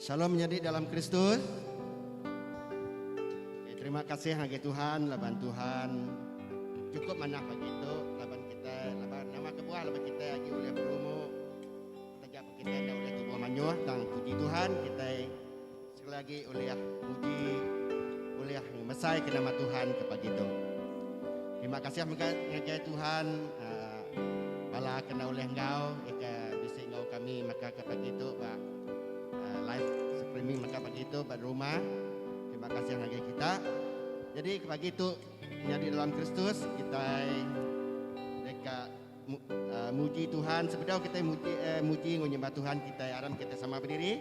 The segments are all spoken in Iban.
Shalom menyadi dalam Kristus. Okay, terima kasih ngagai Tuhan laban Tuhan cukup manah pagi tu laban kita laban nama kebuah laban kita agi ulih berumu taja pun kita enda ulih tubuh mayuh tang puji Tuhan kita sekali lagi ulih muji ulih ngemesai ke nama Tuhan ke pagi tu. Terima kasih mega ngagai Tuhan uh, bala kena ulih enggau ke bisi enggau kami maka ke pagi tu ba uh, live streaming maka pagi tu ba rumah. Terima kasih ngagai kita. Jadi ke pagi tu nyadi dalam Kristus kita deka uh, muji Tuhan sebedau kita muji eh, muji nyembah Tuhan kita aram kita sama berdiri.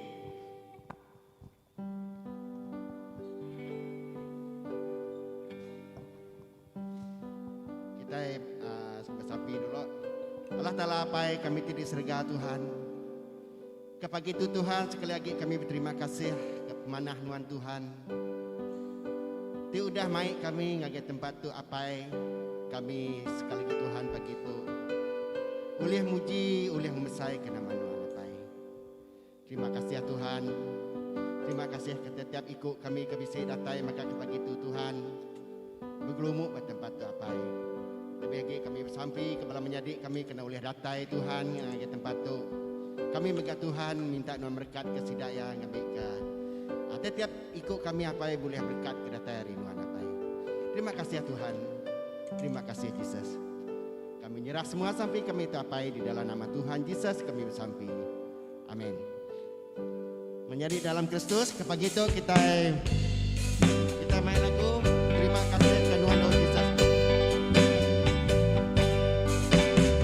Kitai uh, besampi dulu. Allah Taala Apai kami ti di serega Tuhan. Ke pagi tu Tuhan sekali lagi kami berterima kasih ke pemanah nuan Tuhan. Ti udah mai kami ngagai tempat tu Apai kami sekali lagi Tuhan pagi tu. Ulih muji, ulih membesai ke nama nuan Apai. Terima kasih Tuhan. Terima kasih ke tiap iku kami ke bisi datai maka ke pagi tu Tuhan. Begelumu ba tempat tu apai. Lebih lagi kami besampi ke bala menyadi kami kena ulih datai Tuhan ngagai tempat tu. Kami mega Tuhan minta nuan merekat ke sida ya ngambi ke ah, tiap iku kami apai boleh berkat ke datai hari nuan apai. Terima kasih Tuhan. Terima kasih Jesus. Kami nyerah semua sampi kami tu apai di dalam nama Tuhan Jesus kami besampi. Amin. Menyadi dalam Kristus, ke pagi tu kita kita main lagu Terima kasih ke Nuan Oh Jesus.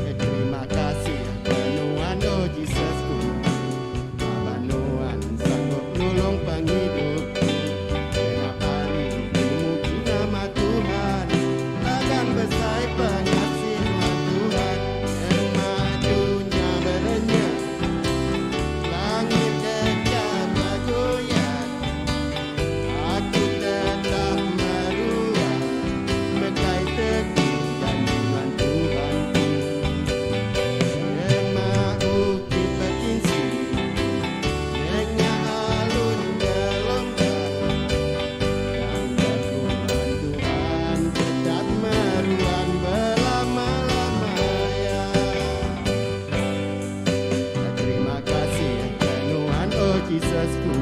Eh, terima kasih ke Nuan Oh Jesus ku. Laban Nuan sanggup nulung penghidup. Genap hari ku muji nama Tuhan. Laban besai pengasih Nuan Tuhan. Ema dunya berenyah. Langit deka begoyang. Aku tetap meruan. Megai teguh janji Nuan Tuhanku. Ema ukit bekinsi. Nengah alun gelombang. Dan jagoan Tuhan tetap meruan belama-lamanya. Terima kasih ke Nuan oh Jesusku.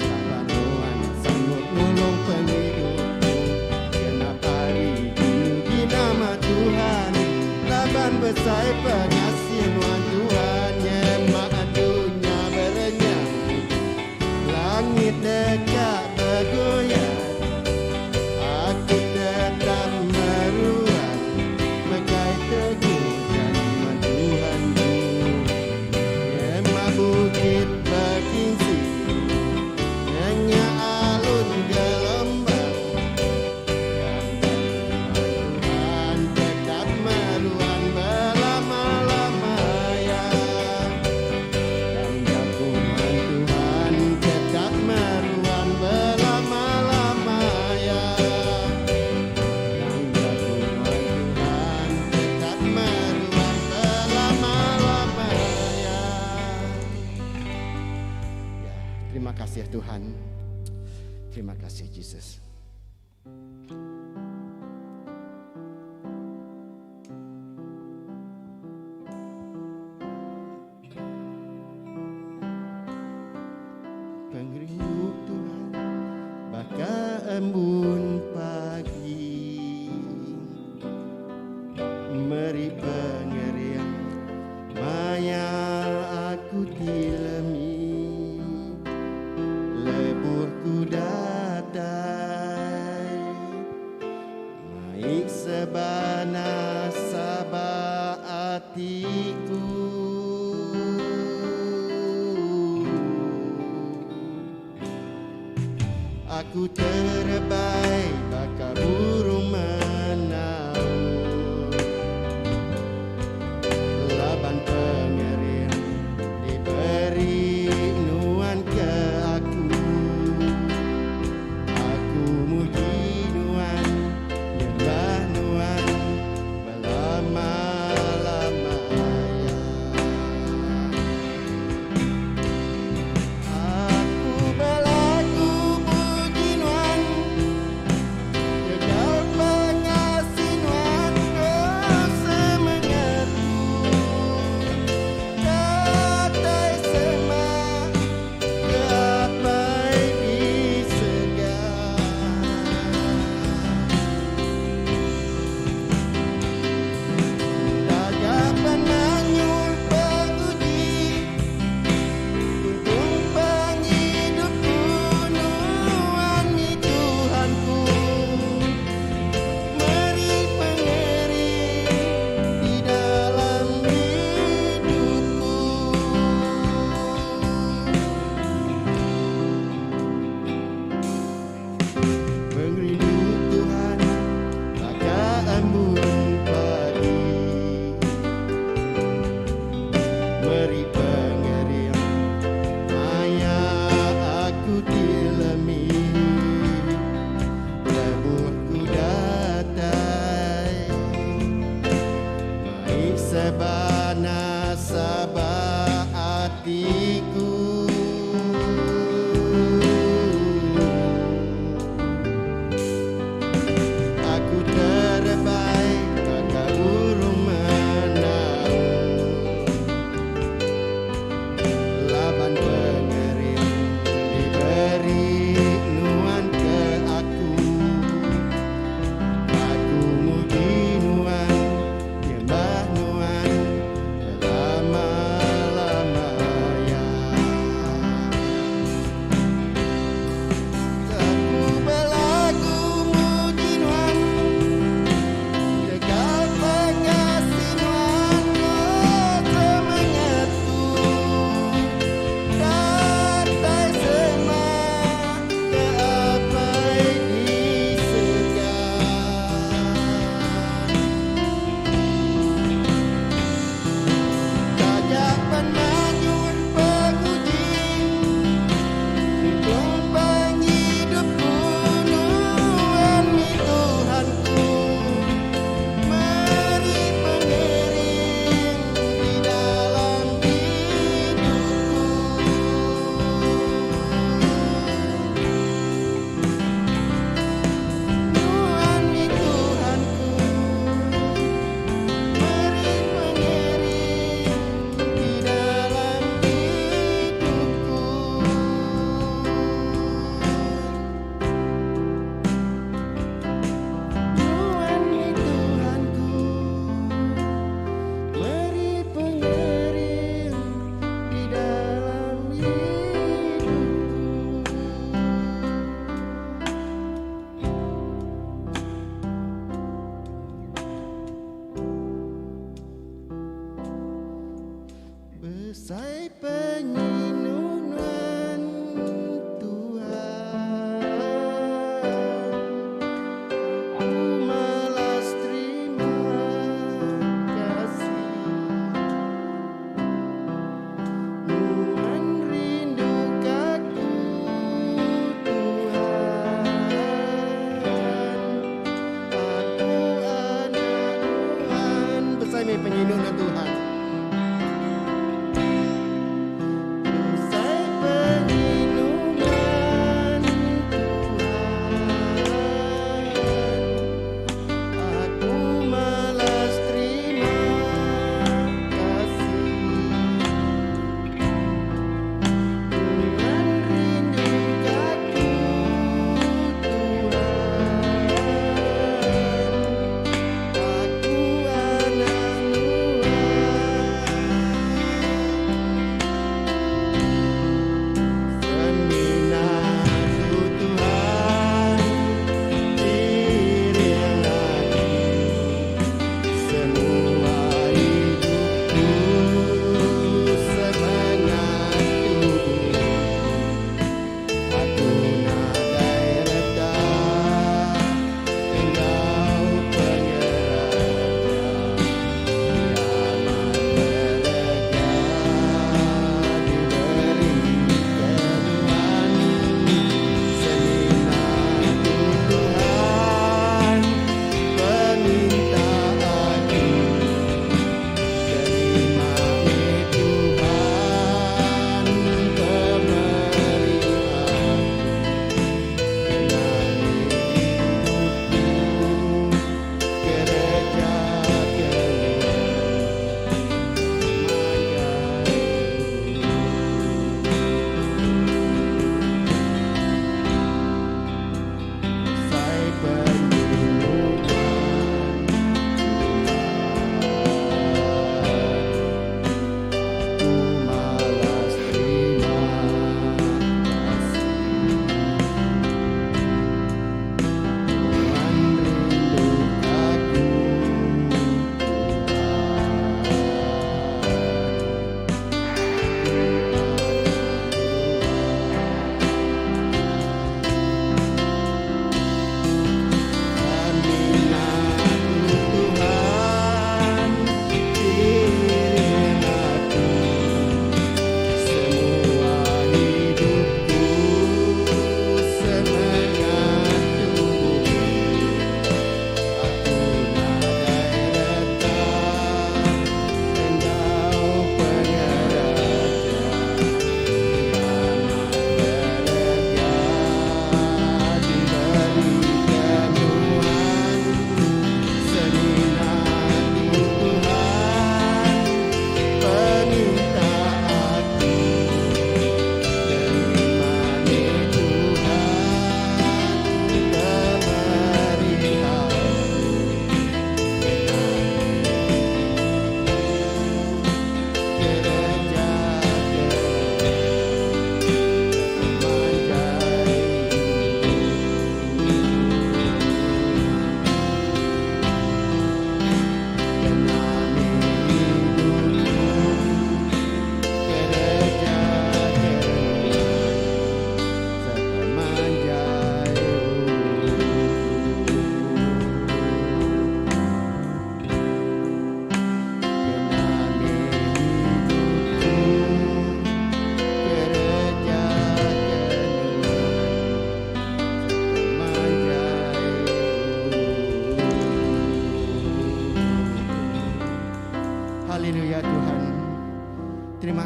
Laban Nuan sanggup nulung penghidupku. Genap hari ku muji nama Tuhan. Laban besai pengasih Nuan Tuhan. Nyema dunya berenyang. Langit deka begoyang. Aku tetap meruan. Megai teguh janji Nuan Tuhanku. Nyema bukit bekinsi. Nengah alun gelombang. Dan Tuhan tetap meruan belama-lamanya. Dan jagoan Tuhan tetap meruan belama-lamanya. Dan jagoan Tuhan tetap meruan belama-lamanya. Ya, terima kasih Tuhan. Terima kasih Jesus. Pengerindu Tuhan baka embun pagi meri pengering maya aku ti lemi lebur ku datai mai sebana saba atiku. Aku terebai baka burung menaun Laban pengering diberi nuan ke aku Aku muji nuan, nyembah nuan belama-lamanya.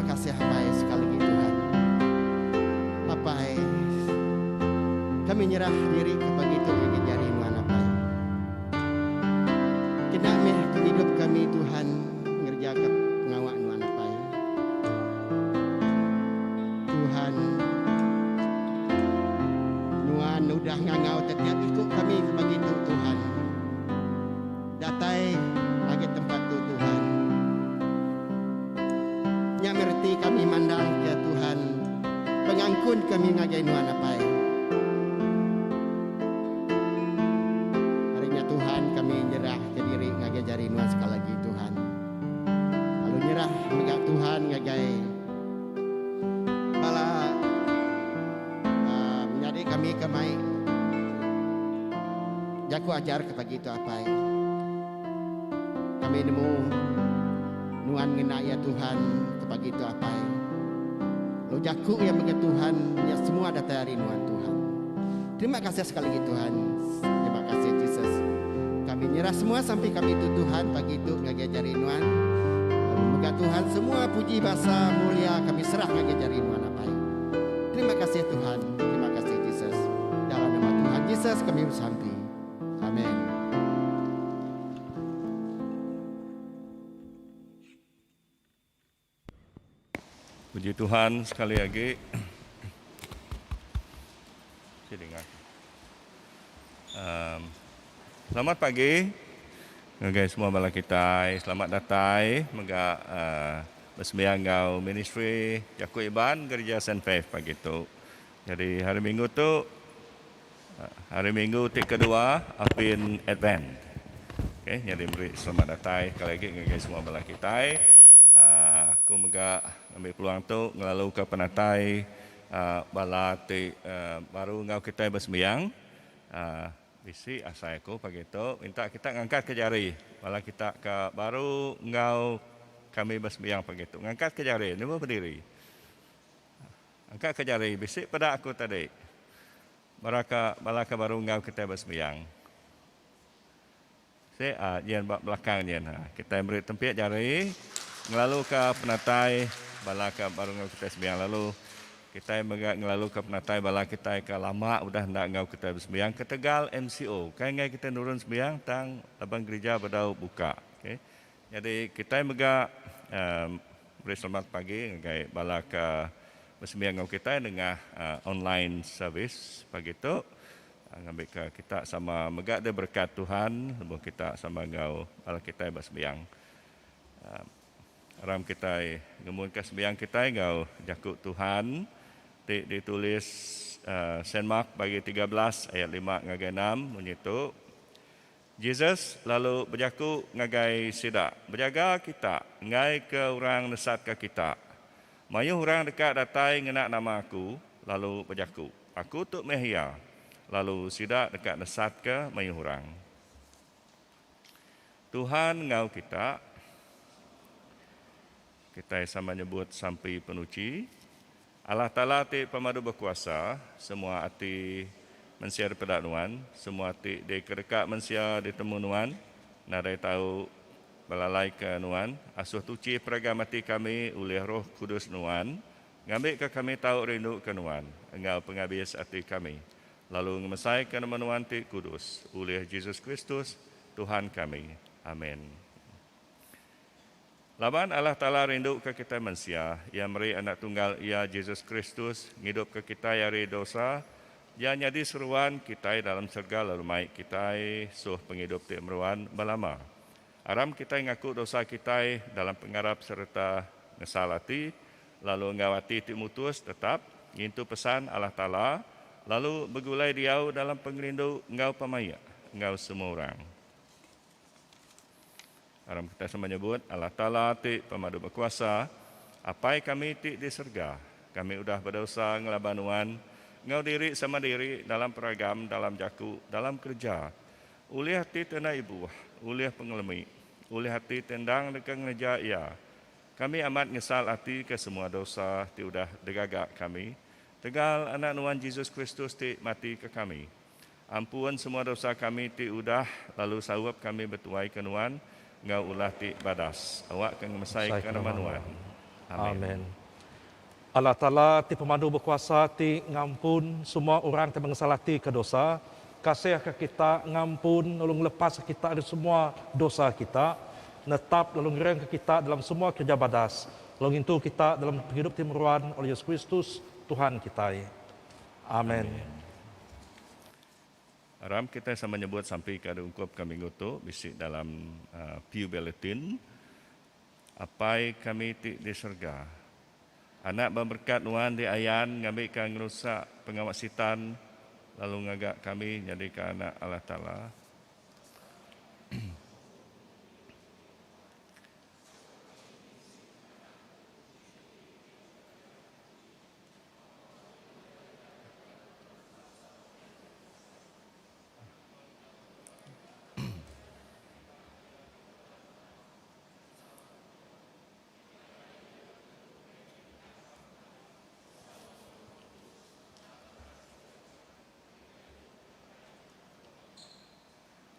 kasih Apai sekali lagi Tuhan. Apai, kami nyerah diri ke pagi tu ngagai jari nuan Apai. Kena meh pengidup kami Tuhan ngereja ke pengawa nuan Apai. Tuhan, nuan udah ngangau tetiap iku kami ke pagi tu Tuhan. Datai ngagai tempat tu Tuhan. Nya meh reti kami mandang ke Tuhan pengangkun kami ngagai nuan Apai. Ari nya Tuhan kami nyerah ke diri ngagai jari nuan sekali lagi Tuhan. Lalu nyerah mega Tuhan ngagai bala uh, menyadi kami ke mai Jaku ajar ke pagi tu apai. Kami nemu nuan ngena iya Tuhan ke pagi tu apai. Lalu jaku iya mega Tuhan nya semua datai ari nuan Tuhan. Terima kasih sekali lagi Tuhan. Terima kasih Jesus. Kami nyerah semua sampai kami tu Tuhan pagi tu ngagai jari nuan. Lalu mega Tuhan semua puji basa mulia kami serah ngagai jari nuan apai. Terima kasih Tuhan. Terima kasih Jesus. Dalam nama Tuhan Jesus kami bersampi. Amin. Puji Tuhan sekali lagi. Um, selamat pagi ngagai semua bala kitai. Selamat datai mega uh, besembiang enggau ministry Jaku Iban Gereja Saint Faith pagi tu. Jadi hari Minggu tu hari Minggu ti kedua apin Advent. Okey, nyadi meri selamat datai sekali agi ngagai semua bala kitai. Uh, aku mega ngambi peluang tu ngelaluka penatai uh, bala ti uh, baru enggau kitai besembiang. Uh, bisi asai aku pagi tu minta kita ngangkatka jari bala kita ke baru enggau kami besembiang pagi tu. Ngangkatka jari, nemu berdiri. Angkatka jari bisi peda aku tadi. Baraka bala ke baru enggau kitai besembiang. Sik ah nyin ba belakang nyin ha. Kitai meri tempik jari ngelaluka penatai bala ke baru enggau kitai sembiang lalu kitai mega ngelaluka penatai bala kitai ke lama udah enda enggau kitai besembiang ketegal MCO. Kai enggai kitai nurun sembiang tang laban gerija bedau buka. Okay. Nyadi kitai mega uhh meri selamat pagi ngagai bala ke besembiang enggau kitai nengah online service pagi tu. Ngambika kita sama mega deh berekat Tuhan lebuh kita sama enggau bala kitai ba sembiang. Aram kitai ngemunka sembiang kitai enggau jaku Tuhan ti ditulis Saint Mark bagi 13 ayat 5 ngagai 6 munyi tu, Jesus lalu bejaku ngagai sida, Bejaga kita, enggaika orang nesatka kita. Mayuh orang deka datai ngena nama Aku, lalu bejaku, Aku tu meh Iya, lalu sida deka nesatka mayuh orang. Tuhan enggau kita. Kitai sama nyebut sampi penuchi. Allah Taala ti pemadu bekuasa, semua ati mensia dipeda Nuan, semua ti dikedeka mensia ditemu Nuan, nadai tau belalaika Nuan, asuh tuchi peragam ati kami ulih Roh Kudus Nuan, Ngambika kami tau rinduka Nuan enggau pengabis ati kami, lalu ngemesaika nama Nuan ti kudus, ulih Jesus Kristus, Tuhan kami. Amin. Laban Allah Taala rinduka kitai mensia, Iya meri Anak Tunggal Iya, Jesus Kristus, ngidupka kitai ari dosa, Iya nyadi seruan kitai dalam serega lalu mai kitai suh pengidup ti meruan belama. Aram kitai ngaku dosa kitai dalam pengarap sereta ngesal ati, lalu enggau ati ti mutus tetap ngintu pesan Allah Taala, lalu begulai diau dalam pengerindu enggau pemaik enggau semua orang. Aram kitai sama nyebut, Allah Taala ti Pemadu Bekuasa, Apai kami ti di serega, kami udah bedosa ngelaban Nuan enggau diri sama diri dalam peragam, dalam jaku, dalam kereja, Ulih ati ti enda ibuh, ulih pengelemi, ulih ati ti endang deka ngereja iya. Kami amat ngesal ati ke semua dosa ti udah digaga kami, tegal Anak Nuan Jesus Kristus ti mati ke kami. Ampun semua dosa kami ti udah lalu saup kami betuaika Nuan enggau ulah ti badas, awakka ngemesaika nama Nuan. Amin. Amen. Allah Taala ti pemadu bekuasa ti ngampun semua orang ti mengesal ati ke dosa, kasih ke kita ngampun lalu ngelepas ke kita ari semua dosa kita, netap lalu ngering ke kita dalam semua kereja badas, lalu ngintu kita dalam pengidup ti meruan oleh Yesus Kristus Tuhan kitai. Amen. Amin. Aram kitai sama nyebut sampi ke diungkup ke minggu tu bisi dalam uh, Pew Bulletin. Apai kami ti di serega, Anak beberkat nuan diayan ngambika ngerusak pengawa sitan lalu ngaga kami nyadika anak Allah Taala.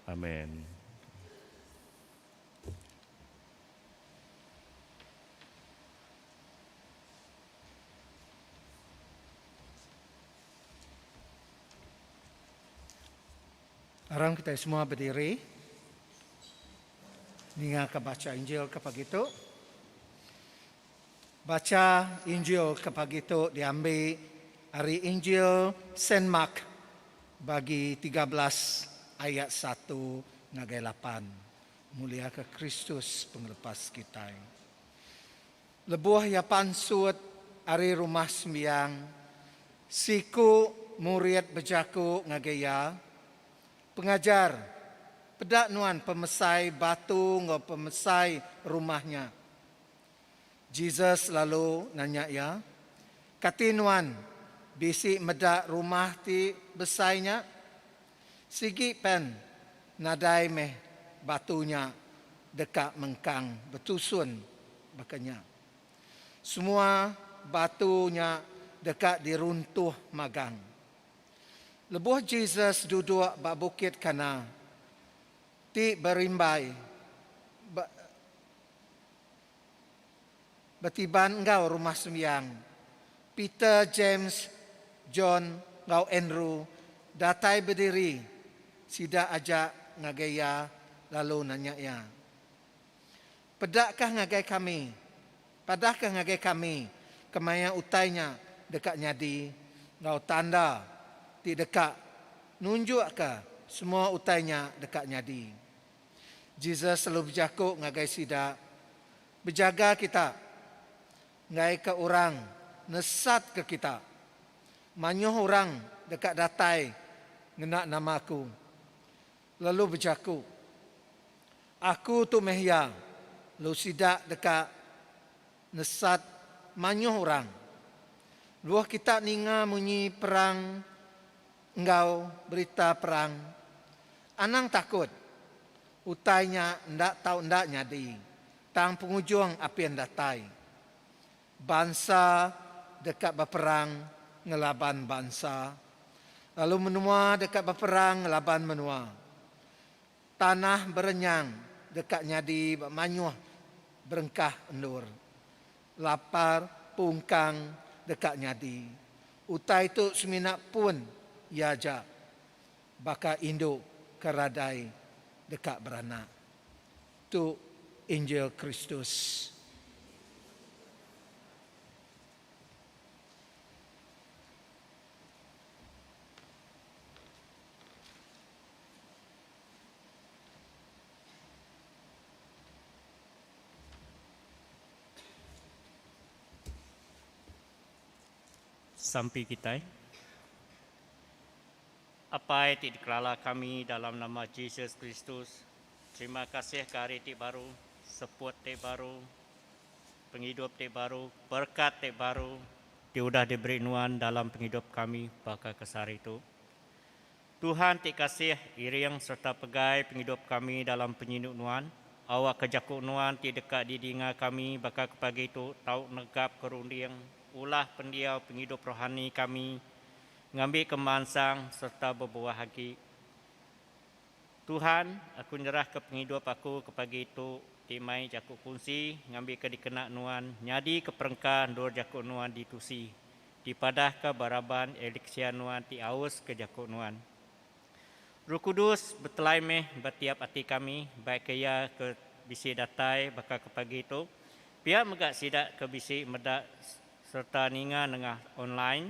Amen. Aram kita semua berdiri. Ninga ke bacha Injil ke pagi tu. Bacha Injil ke pagi tu diambi ari Injil Saint Mark bagi 13 ayat 1 ngagai 8. Mulia ke Kristus pengelepas kitai. Lebuh iya pansut ari rumah sembiang, siku murid bejaku ngagai iya, Pengajar, peda nuan pemesai batu enggau pemesai rumah nya. Jesus lalu nanya iya, Kati nuan bisi meda rumah ti besai nya? Sigi pen nadai meh batu nya deka mengkang betusun baka nya. Semua batu nya deka diruntuh magang. Lebuh Jesus duduk ba Bukit Kana ti berimbai ba betiban enggau Rumah Sembiang, Peter, James, John enggau Andrew datai bediri sida aja ngagai iya lalu nanya iya, Pedakah ngagai kami, padahkah ngagai kami kemaya utai nya deka nyadi enggau tanda ti deka nunjukka semua utai nya deka nyadi. Jesus lalu bejaku ngagai sida, Bejaga kita, enggaika orang nesatka kita. Mayuh orang deka datai ngena nama aku, lalu bejaku, Aku tu meh iya, lalu sida deka nesat mayuh orang. Lebuh kita ninga munyi perang enggau berita perang, anang takut. Utai nya enda tau enda nyadi, tang pengujung apin datai. Bansa deka beperang ngelaban bansa, lalu menua deka beperang ngelaban menua. Tanah berenyang deka nyadi ba mayuh berengkah endur. Lapar pungkang deka nyadi. Utai tu semina pun iya aja, baka indu ke radai deka beranak. Tu Injil Kristus. Sampi kitai. Apai ti dikelala kami dalam nama Jesus Kristus, terima kasih ke hari ti baru, seput ti baru, pengidup ti baru, berekat ti baru ti udah diberi nuan dalam pengidup kami baka ke sehari tu. Tuhan ti kasih, iring sereta pegai pengidup kami dalam penyinu Nuan. Awakka jaku Nuan ti deka didinga kami baka ke pagi tu tau negapka runding, ulah pendiau pengidup rohani kami ngambika mansang sereta bebuah agi. Tuhan, aku nyerahka pengidup aku ke pagi tu. ti mai jaku kunsi ngambika dikena nuan nyadika perengka endur jaku nuan ditusi, dipadahka ba raban eliksia nuan ti aus ke jaku nuan. Roh Kudus betelai meh ba tiap ati kami, baikka iya ke bisi datai baka ke pagi tu, pia mega sida ke bisi meda sereta ninga nengah online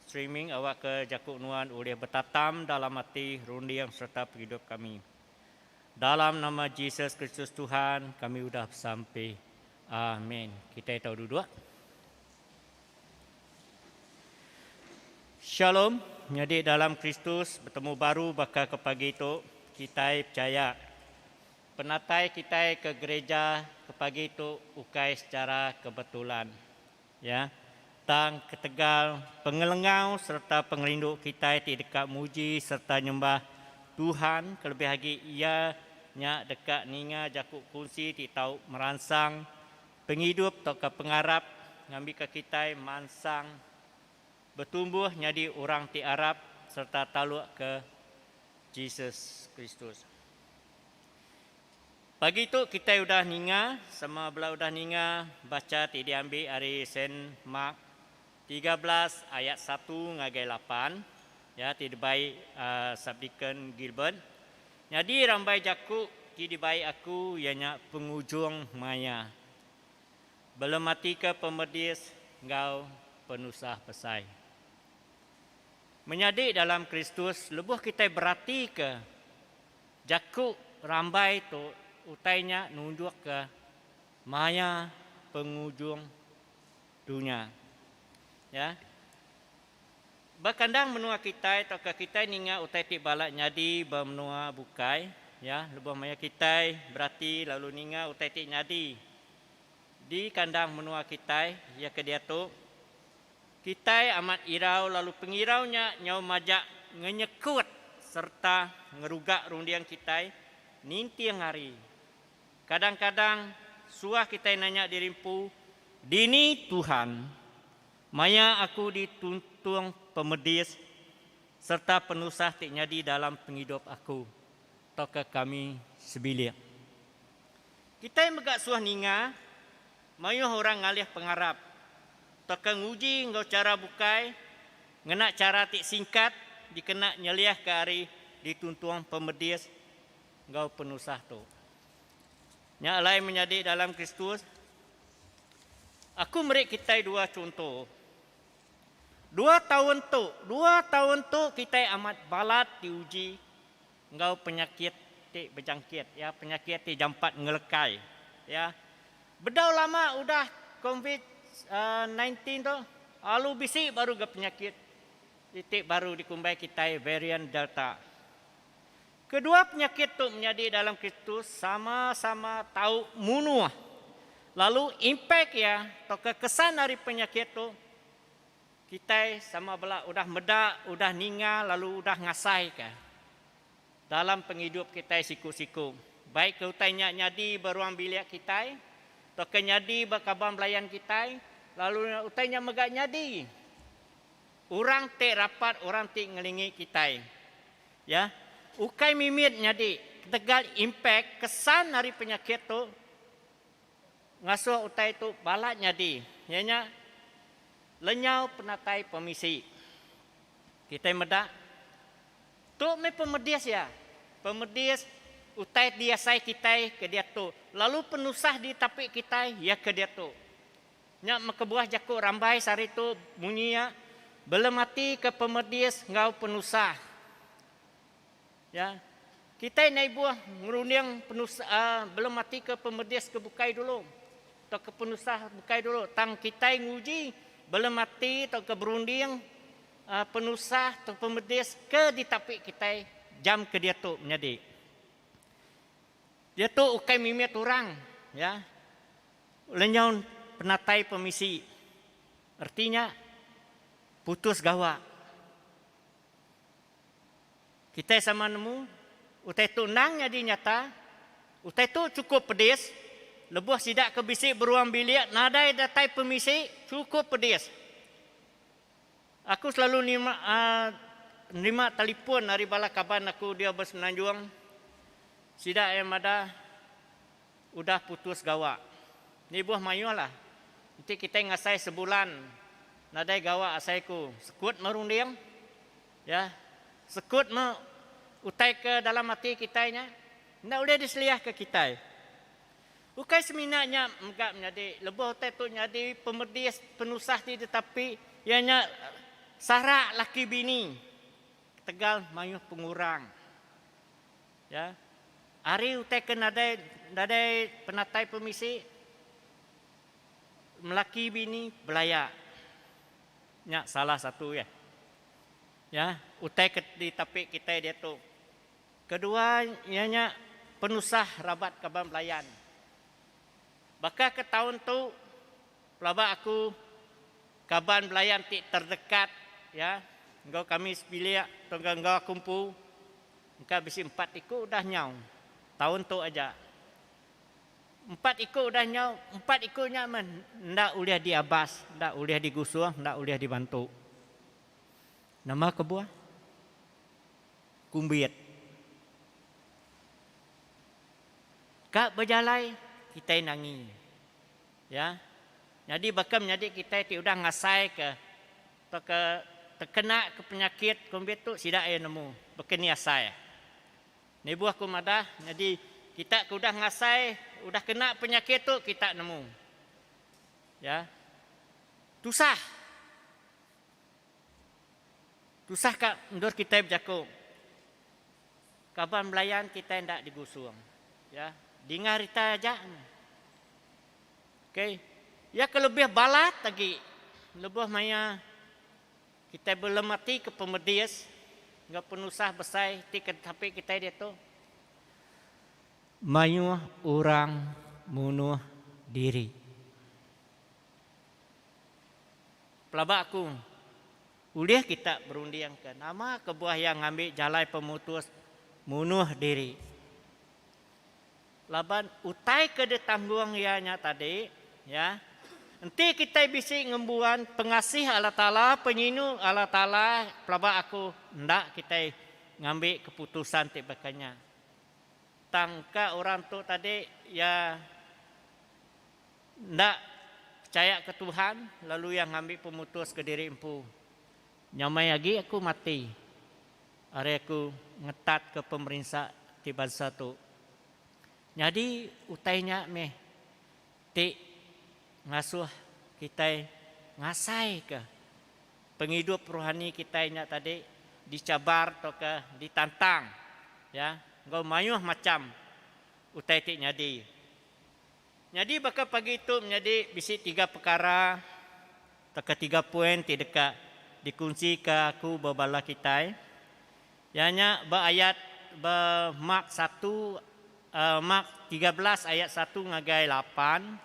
streaming awakka jaku nuan ulih betatam dalam ati, runding sereta pengidup kami. Dalam nama Jesus Kristus Tuhan, kami udah besampi. Amin. Kitai tau duduk. Shalom, menyadi dalam Kristus, betemu baru baka ke pagi tu, kitai pechaya. Penatai kitai ke gereja ke pagi tu ukai secara kebetulan. Ya. Tang ketegal pengelengau sereta pengerindu kitai ti deka muji sereta nyembah Tuhan kelebih agi iya nya deka ninga jaku kunsi ti tau meransang Pengidup tauka pengarap ngambika kitai mansang betumbuh nyadi orang ti arap sereta taluk ke Jesus Kristus. Pagi tu kitai udah ninga, sama bela udah ninga bacha ti diambi ari Saint Mark 13 ayat satu ngagai lapan ya ti dibai Subdeacon Gilbert. Nyadi rambai jaku ti dibai aku iya nya pengujung maya. Belematika pemedis enggau penusah besai. Menyadi dalam Kristus lebuh kitai beratika jaku rambai tu utai nya nunjukka maya pengujung dunya. Ya. Ba kandang menua kitai tauka kitai ninga utai ti balat nyadi ba menua bukai, ya, lebuh maya kitai berati lalu ninga utai ti nyadi di kandang menua kitai iya ke diatu, kitai amat irau lalu pengirau nya nyau majak ngenyekut sereta ngeruga runding kitai ninting hari. Kadang-kadang suah kitai nanya diri empu, Dini Tuhan? Maya aku dituntung pemedis sereta penusah ti nyadi dalam pengidup aku tauka kami sebilik. Kitai mega suah ninga mayuh orang ngalih pengarap tauka nguji enggau chara bukai ngena chara ti singkat dikena nyeliahka ari dituntung pemedis enggau penusah tu. Nya alai menyadi dalam Kristus, aku meri kitai dua chunto. Dua taun tu, dua taun tu kitai amat balat diuji enggau penyakit ti bejangkit, ya, penyakit ti jampat ngelekai, ya. Bedau lama udah covid 19 tu, lalu bisi baru ga penyakit ti baru dikumbai kitai varian delta. Kedua penyakit tu menyadi dalam Kristus sama-sama tau munuh. Lalu impak iya tauka kesan ari penyakit tu kitai sama bela udah meda, udah ninga lalu udah ngasaika dalam pengidup kitai siku-siku. Baik ke utai nya nyadi ba ruang bilik kitai tauka nyadi ba kaban belayan kitai lalu utai nya mega nyadi orang ti rapat, orang ti ngelingi kitai. Ya, ukai mimit nyadi ketegal impak kesan ari penyakit tu ngasuh utai tu balat nyadi iya nya lenyau penatai pemisi. Kitai meda tu meh pemedis iya, pemedis utai diasai kitai ke diatu lalu penusah ditapi kitai iya ke diatu. Nya meh kebuah jaku rambai sehari tu munyi iya, Belematika pemedis enggau penusah. Ya. Kitai enda ibuh ngerunding penusah belematika pemedis ke bukai dulu tauka penusah bukai dulu tang kitai nguji belemati tauka berunding penusah tauka pemedis ke ditapi kitai jam ke diatu menyadi. Diatu ukai mimit orang ya. Lenyau penatai pemisi reti nya putus gawa. Kitai sama nemu utai tu endang nyadi nyata, utai tu chukup pedis lebuh sida ke bisi beruang bilik nadai datai pemisi chukup pedis. Aku selalu nerima nerima telefon ari bala kaban aku diau ba Semenanjung sida iya madah. udah putus gawa. Nibuh mayuh lah. Enti kitai ngasai sebulan nadai gawa asai ku sekut meh runding. Ya. Sekut meh utai ke dalam ati kitai nya enda ulih diseliahka kitai. Ukai semina nya mega menyadi lebuh utai tu nyadi pemedis penusah ti ditapi iya nya sarak laki bini ketegal mayuh pengurang. Ya. Ari utai ke nadai nadai penatai pemisi melaki bini belaya. Nya salah satu iya. Ya, utai ke ditapi kitai diatu. Kedua iya nya penusah rabat kaban belayan. Baka ke taun tu pelaba aku kaban belayan ti terdekat ya enggau kami sebilik tauka enggau aku empu engka bisi empat iku udah nyau taun tu aja. Empat iku udah nyau, empat iku nya meh enda ulih diabas, enda ulih digusuh, enda ulih dibantu. Nama kebuah? Kumbit. Ka bejalai kitai nangi. Ya. Nyadi baka menyadi kitai ti udah ngasaika tauka tekena ke penyakit kumbit tu sida iya nemu baka ni asai. Nibuh aku madah nyadi kita ke udah ngasai udah kena penyakit tu kita nemu. Ya. Tusah. Tusah ka endur kitai bejaku. Kaban belayan kitai enda digusung. Ya, dinga rita aja. Okey. Ya ke lebih balat agi lebuh maya kitai belemati ke pemedis enggau penusah besai ti ke ditapi kitai diatu. Mayuh orang munuh diri. Pelaba aku, ulih kita berundingka nama kebuah iya ngambi jalai pemutus munuh diri. Laban utai ke ditanggung iya nya tadi, ya, enti kitai bisi ngembuan pengasih Allah Taala, penyinu Allah Taala, pelaba aku enda kitai ngambi keputusan ti baka nya. Tang ka orang tu tadi iya Enda pechaya ke Tuhan lalu iya ngambi pemutus ke diri empu. Nyamai agi aku mati ari aku ngetatka pemerinsa ti bansa tu. Nyadi utai nya meh ti ngasuh kitai ngasaika pengidup rohani kitai nya tadi dichabar tauka ditantang ya enggau mayuh macham utai ti nyadi. Nyadi baka pagi tu menyadi bisi tiga pekara tauka tiga poin ti deka dikunsika aku ba bala kitai. Iya nya ba ayat ba Mark satu Mark 13 ayat satu ngagai lapan,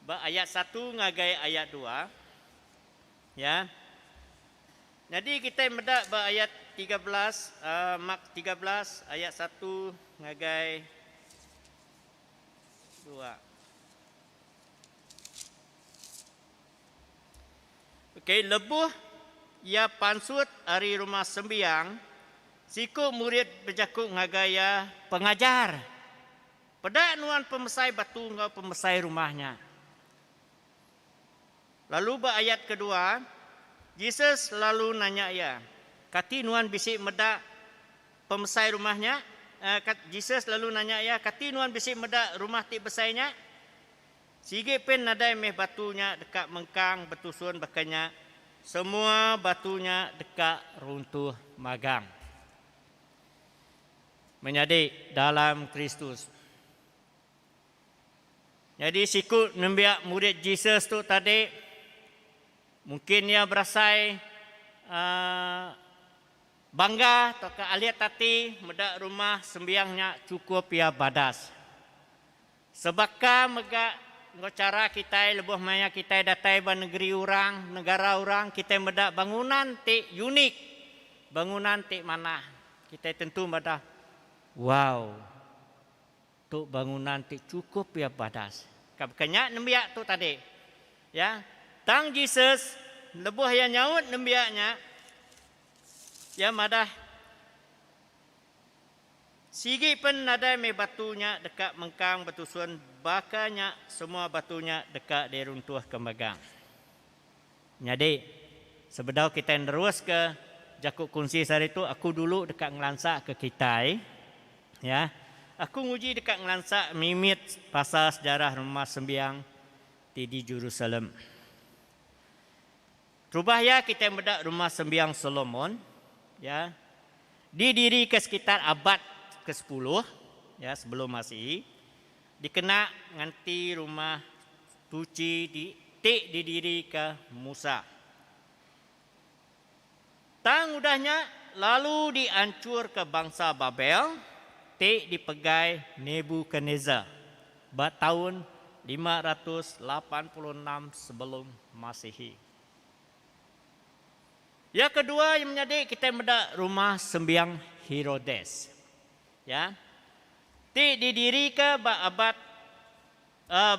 ba ayat satu ngagai ayat dua. Ya. Nyadi kitai meda ba ayat 13 Mark 13 ayat satu ngagai Dua. Okey, lebuh iya pansut ari rumah sembiang, siku murid bejaku ngagai iya, Pengajar, peda nuan pemesai batu enggau pemesai rumah nya. Lalu ba ayat kedua, Jesus lalu nanya iya, Kati nuan bisi meda pemesai rumah nya? Jesus lalu nanya iya, Kati nuan bisi meda rumah ti besai nya? Sigi pen nadai meh batu nya deka mengkang betusun baka nya, semua batu nya deka runtuh magang. Menyadi dalam Kristus. Nyadi siku nembiak murid Jesus tu tadi mungkin iya berasai uhh bangga tauka alit ati meda rumah sembiang nya chukup iya badas. Sebaka mega enggau chara kitai lebuh maya kitai datai ba negeri orang, negara orang kitai meda bangunan ti unik, bangunan ti manah kitai tentu madah wow. Tu bangunan ti chukup iya badas. Ka baka nya nembiak tu tadi. Ya. Tang Jesus lebuh iya nyaut nembiak nya, iya madah. Sigi pen nadai meh batu nya deka mengkang betusun baka nya semua batu nya deka diruntuhka megang. Nyadi, sebedau kitai neruska jaku kunsi sehari tu aku dulu deka ngelansaka kitai ya. Aku nguji deka ngelansa mimit pasal sejarah rumah sembiang ti di Jerusalem. Terubah iya kitai meda rumah sembiang Solomon ya didirika sekitar abad ke sepuluh ya sebelum Masihi dikena nganti rumah tuchi di ti didirika Musa. Tang udah nya lalu dianchurka bansa Babel ti dipegai Nebukadnesar ba taun 586 sebelum Masihi. Iya kedua iya menyadi kitai meda rumah sembiang Herodes. Ya. Ti didirika ba abad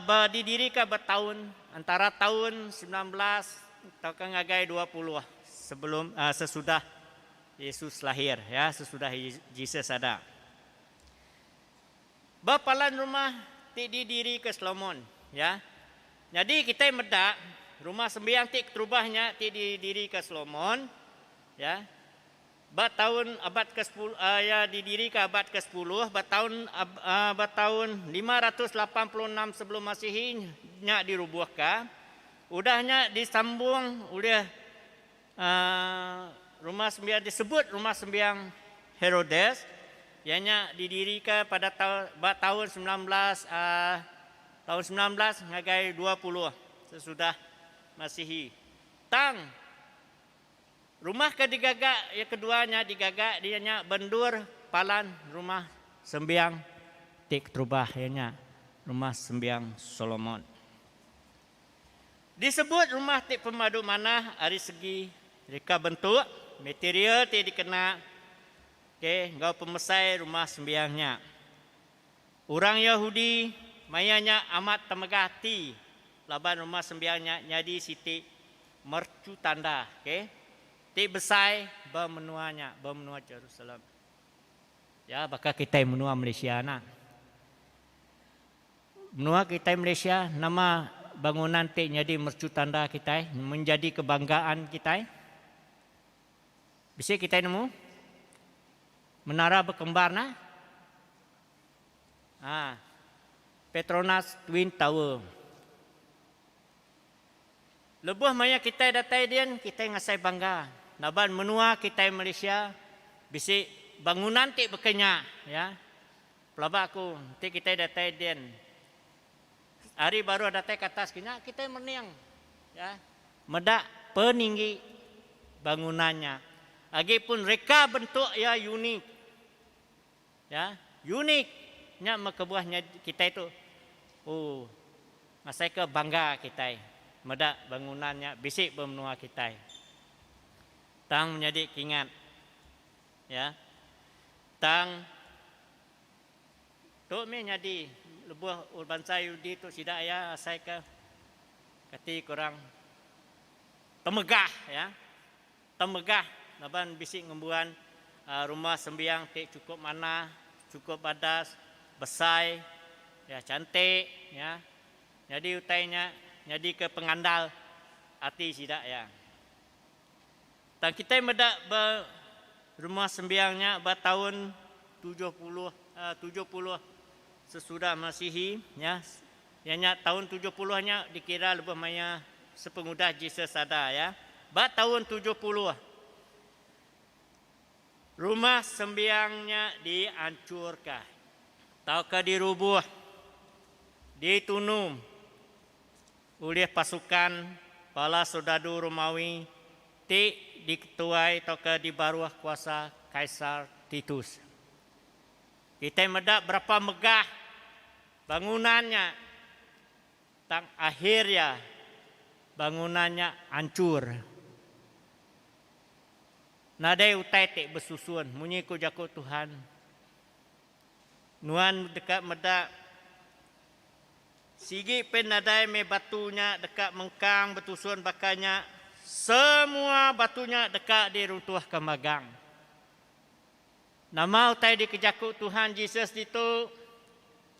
Ba didirika ba taun entara taun 19 tauka ngagai 20 sebelum sesudah Yesus lahir ya sesudah Jesus ada. Ba palan rumah ti didirika Solomon ya. Nyadi kitai meda rumah sembiang ti keterubah nya ti didirika Solomon ya. Ba taun abad ke sepuluh, iya didirika abad ke sepuluh, ba taun ba taun 586 sebelum Masihi nya dirubuhka. Udah nya disambung ulih rumah sembiang disebut rumah sembiang Herodes, iya nya didirika pada ba taun 19 taun 19 ngagai 20 sesudah Masihi. Tang Rumah ke digaga iya kedua nya digaga dia nya bendur palan rumah sembiang ti keterubah iya nya Rumah Sembiang Solomon. Disebut rumah ti pemadu manah ari segi reka bentuk, material ti dikena ke enggau pemesai rumah sembiang nya. Orang Yahudi maya nya amat temegah ati laban rumah sembiang nya nyadi siti mercu tanda ke ti besai ba menua nya, ba menua Jerusalem. Ya, baka kitai menua Malaysia nya. Menua kitai Malaysia nama bangunan ti nyadi mercu tanda kitai, menjadi kebanggaan kitai? Bisi kitai nemu? Menara bekembar nah. Ha. Petronas Twin Tower. Lebuh maya kitai datai din, kitai ngasai bangga laban menua kitai Malaysia bisi bangunan ti baka nya ya. Pelaba aku enti kitai datai din ari baruh datai ke atas kinya kitai mening ya meda peninggi bangunan nya. Agi pun reka bentuk iya unik. Ya, unik. Nya meh kebuah nya kitai tu ooh ngasaika bangga kitai meda bangunan nya bisi ba menua kitai. Tang menyadi kingat ya. Tang tu mih nyadi lebuh bansa Yahudi tu sida iya asaika kati ku orang temegah ya. Temegah laban bisi ngembuan rumah sembiang ti chukup manah, chukup badas, besai, ya cantik ya. Nyadi utai nya nyadika pengandal ati sida ya. Tang kitai meda ba rumah sembiang nya ba taun 70 70 sesudah Masihi ya, iya nya taun 70 nya dikira lebuh maya sepengudah Jesus ada ya. Ba taun 70 rumah sembiang nya dianchurka tauka dirubuh, ditunu ulih pasukan bala soldadu Romawi ti diketuai tauka dibaruh kuasa Kaisar Titus. Kitai meda berapa megah bangunan nya tang akhir iya bangunan nya anchur. Nadai utai ti besusun munyi ku jaku Tuhan. Nuan deka meda sigi pen nadai meh batu nya deka mengkang betusun baka nya, semua batu nya deka diruntuhka magang. Nama utai dikejaku Tuhan Jesus ditu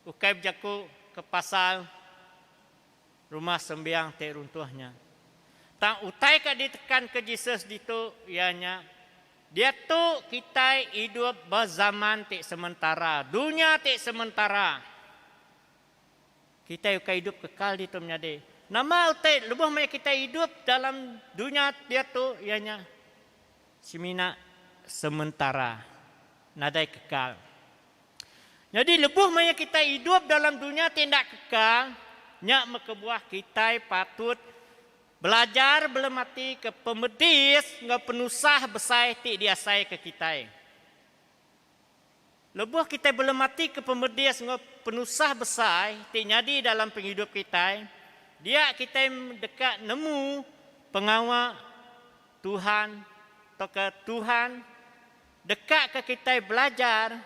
ukai bejaku ke pasal Rumah Sembiang ti runtuh nya. Tang utai ka ditekanka Jesus ditu iya nya, diatu kitai idup ba zaman ti sementara, dunya ti sementara. Kitai ukai idup kekal ditu menyadi. Nama utai lebuh maya kitai idup dalam dunya diatu iya nya semina sementara, nadai kekal. Nyadi lebuh maya kitai idup dalam dunya ti enda kekal, nya meh kebuah kitai patut belajar belematika pemedis enggau penusah besai ti diasaika kitai. Lebuh kitai belematika pemedis enggau penusah besai ti nyadi dalam pengidup kitai, dia kitai deka nemu pengawa Tuhan tauka Tuhan dekaka kitai belajar,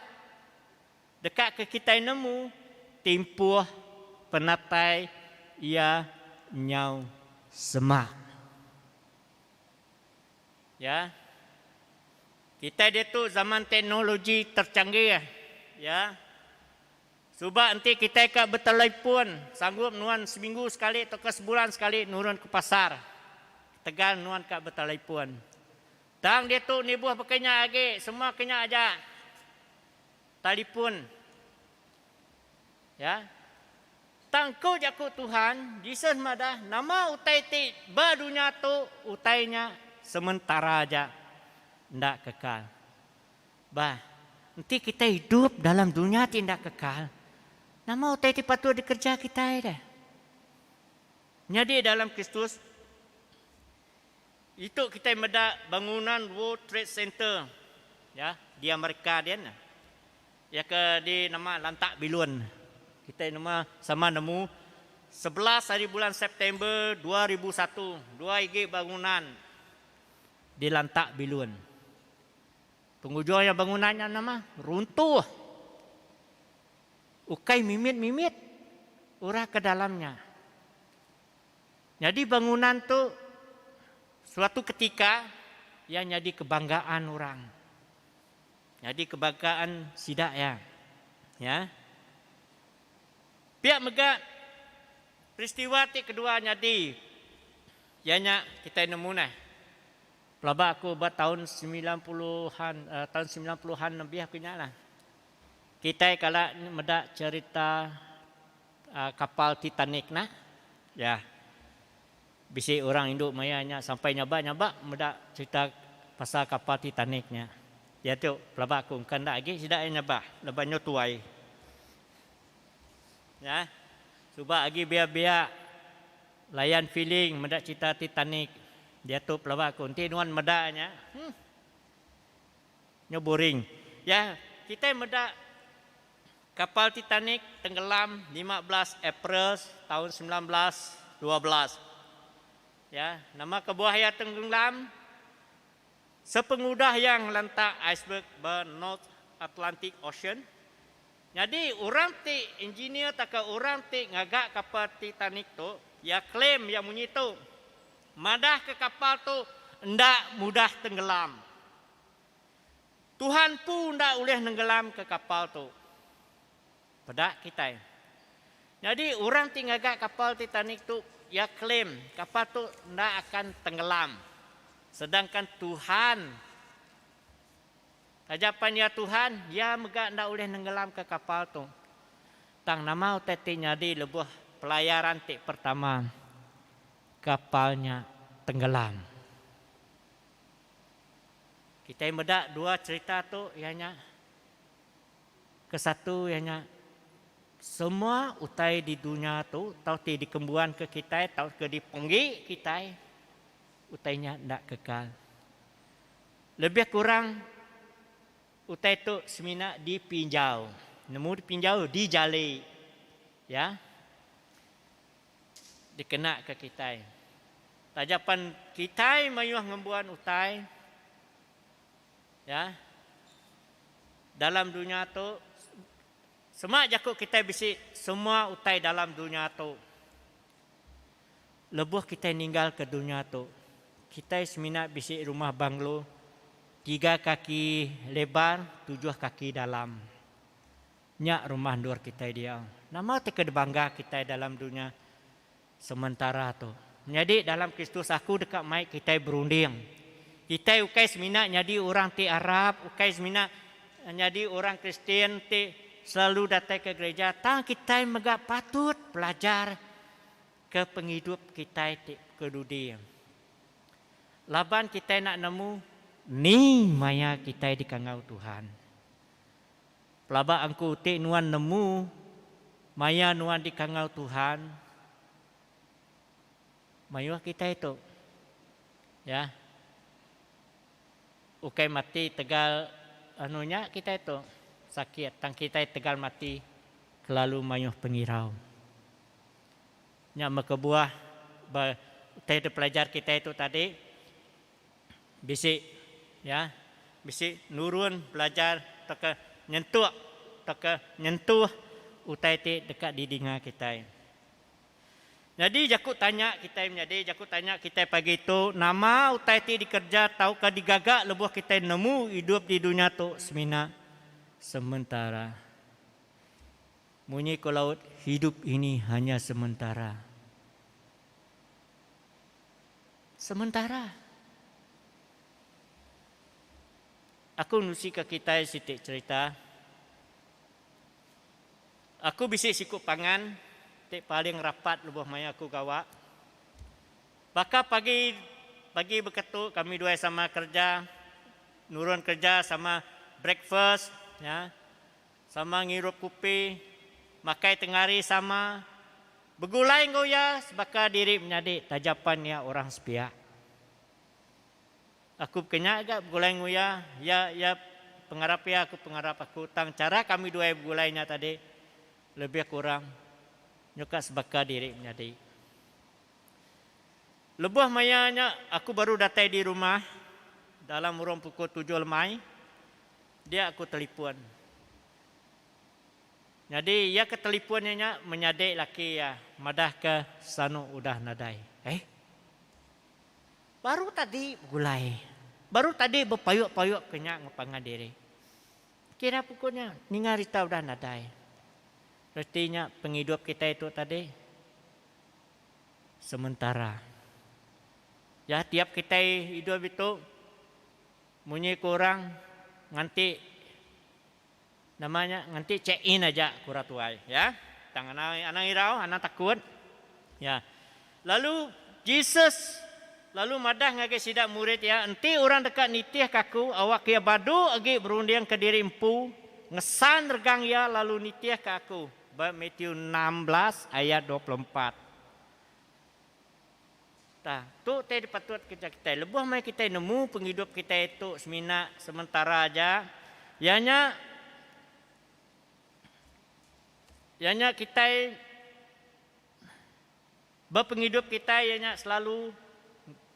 dekaka kitai nemu timpuh penatai Iya nyau semak. Ya. Kitai diatu zaman teknologi tercanggih. Ya. Suba enti kitai ka betelefon sanggup nuan seminggu sekali tauka sebulan sekali nurun ke pasar ketegal nuan ka betelefon. Tang diatu nibuh baka nya agi semua ke nya aja telefon. Ya. Tang ku jaku Tuhan, Jesus madah nama utai ti ba dunya tu utai nya sementara aja, enda kekal. Bah, enti kitai idup dalam dunya ti enda kekal, nama utai ti patut dikereja kitai deh? Nyadi dalam Kristus, itu kitai meda bangunan World Trade Center ya di Amerika din. Iya ke di nama Lantak Bilun. Kitai nama sama nemu 11 hari bulan September 2001, dua igi bangunan di Lantak Bilun. Pengujung iya bangunan nya nama runtuh. Ukai mimit-mimit orang ke dalam nya. Nyadi bangunan tu suatu ketika iya nyadi kebanggaan orang. Nyadi kebanggaan sida iya. Ya. Pia mega peristiwa ti kedua nyadi iya nya kitai nemu neh. Pelaba aku ba taun 90-an taun 90-an lebih aku nya lah. Kitai kala meda cherita kapal Titanic nah. Ya. Bisi orang indu maya nya sampai nyabak-nyabak meda cherita pasal kapal Titanic nya. Diatu pelaba aku engka enda agi sida iya nyabak laban nyu tuai. Nya. Suba agi biak-biak layan feeling meda cherita Titanic. Diatu pelaba aku enti nuan meda nya huh nyu boring. Ya, kitai meda Kapal Titanic tenggelam 15 April taun 1912. Ya, nama kebuah iya tenggelam? Sepengudah iya ngelentak iceberg ba North Atlantic Ocean. Nyadi orang ti engineer tauka orang ti ngaga kapal Titanic tu, iya claim iya munyi tu, madahka kapal tu enda mudah tenggelam. Tuhan empu enda ulih nenggelamka kapal tu. Peda kitai. Nyadi orang ti ngaga kapal Titanic tu iya claim kapal tu enda akan tenggelam. Sedangkan Tuhan taja pan iya Tuhan, iya mega enda ulih nenggelamka kapal tu. Tang nama utai ti nyadi lebuh pelayaran ti pertama kapal nya tenggelam. Kitai meda dua cherita tu iya nya kesatu iya nya semua utai di dunya tu tau ti dikembuanka kitai tauka dipenggi kitai utai nya enda kekal. Lebih kurang utai tu semina dipinjau. Nemu dipinjau dijali ya. Dikena ke kitai. Taja pan kitai mayuh ngembuan utai ya dalam dunya tu sema jaku kitai bisi semua utai dalam dunya tu. Lebuh kitai ninggalka dunya tu kitai semina bisi rumah banglo. Tiga kaki lebar, tujuh kaki dalam. Nya rumah endur kitai diau. Nama ti ke dibangga kitai dalam dunya sementara tu? Menyadi dalam Kristus aku deka mai kitai berunding. Kitai ukai semina nyadi orang ti arap, ukai semina nyadi orang Kristian ti selalu datai ke gereja tang kitai mega patut belajar ke pengidup kitai ti kedudi. Laban kitai enda nemu ni maya kitai dikangau Tuhan. Pelaba angku ti nuan nemu maya nuan dikangau Tuhan, mayuh kitai tu ya ukai mati tegal anu nya kitai tu sakit tang kitai tegal mati kelalu mayuh pengirau. Nya meh kebuah ba utai dipelajar kitai tu tadi bisi ya bisi nurun belajar tauka nyentuk tauka nyentuh utai ti deka didinga kitai. Nyadi jaku tanya kitai menyadi jaku tanya kitai pagi tu nama utai ti dikereja tauka digaga lebuh kitai nemu idup di dunya tu semina sementara. Munyi ko laut, hidup ini hanya sementara. Sementara. Aku nusi ke kitai siti cerita. Aku bisi siku pangan ti paling rapat lebuh maya aku gawa. Baka pagi pagi beketu kami duai sama kerja, nurun kerja sama breakfast ya. Sama ngirup kupi, makai tengari sama, begulai enggau iya sebaka diri menyadi taja pan iya orang sepiak. Aku bekenya ga begulai enggau iya, iya iya pengarap iya aku pengarap aku tang chara kami duai begulai nya tadi lebih kurang nyuka sebaka diri menyadi. Lebuh maya nya aku baru datai di rumah dalam urung pukul tujuh lemai. Dia aku telipun. Nyadi iya ke telipun iya nya menyadi laki iya madahka sanu udah nadai. Eh. Baru tadi begulai. Baru tadi bepayuk-payuk ke nya ngepangan diri. Kira pukul nya ninga rita udah nadai. Reti nya pengidup kitai tu tadi sementara. Ya tiap kitai idup ditu Munyi ku orang nganti nama nya nganti check in aja ku orang tuai ya. Tang anang anang irau anang takut ya. Lalu Jesus lalu madah ngagai sida murid iya enti orang deka nitihka aku awakka iya badu agi berundingka diri empu ngesan regang iya lalu nitihka aku ba Matthew 16 ayat 24. Tang, tu utai dipatut kereja kitai. Lebuh maya kitai nemu pengidup kitai tu semina sementara aja, iya nya iya nya kitai ba pengidup kitai iya nya selalu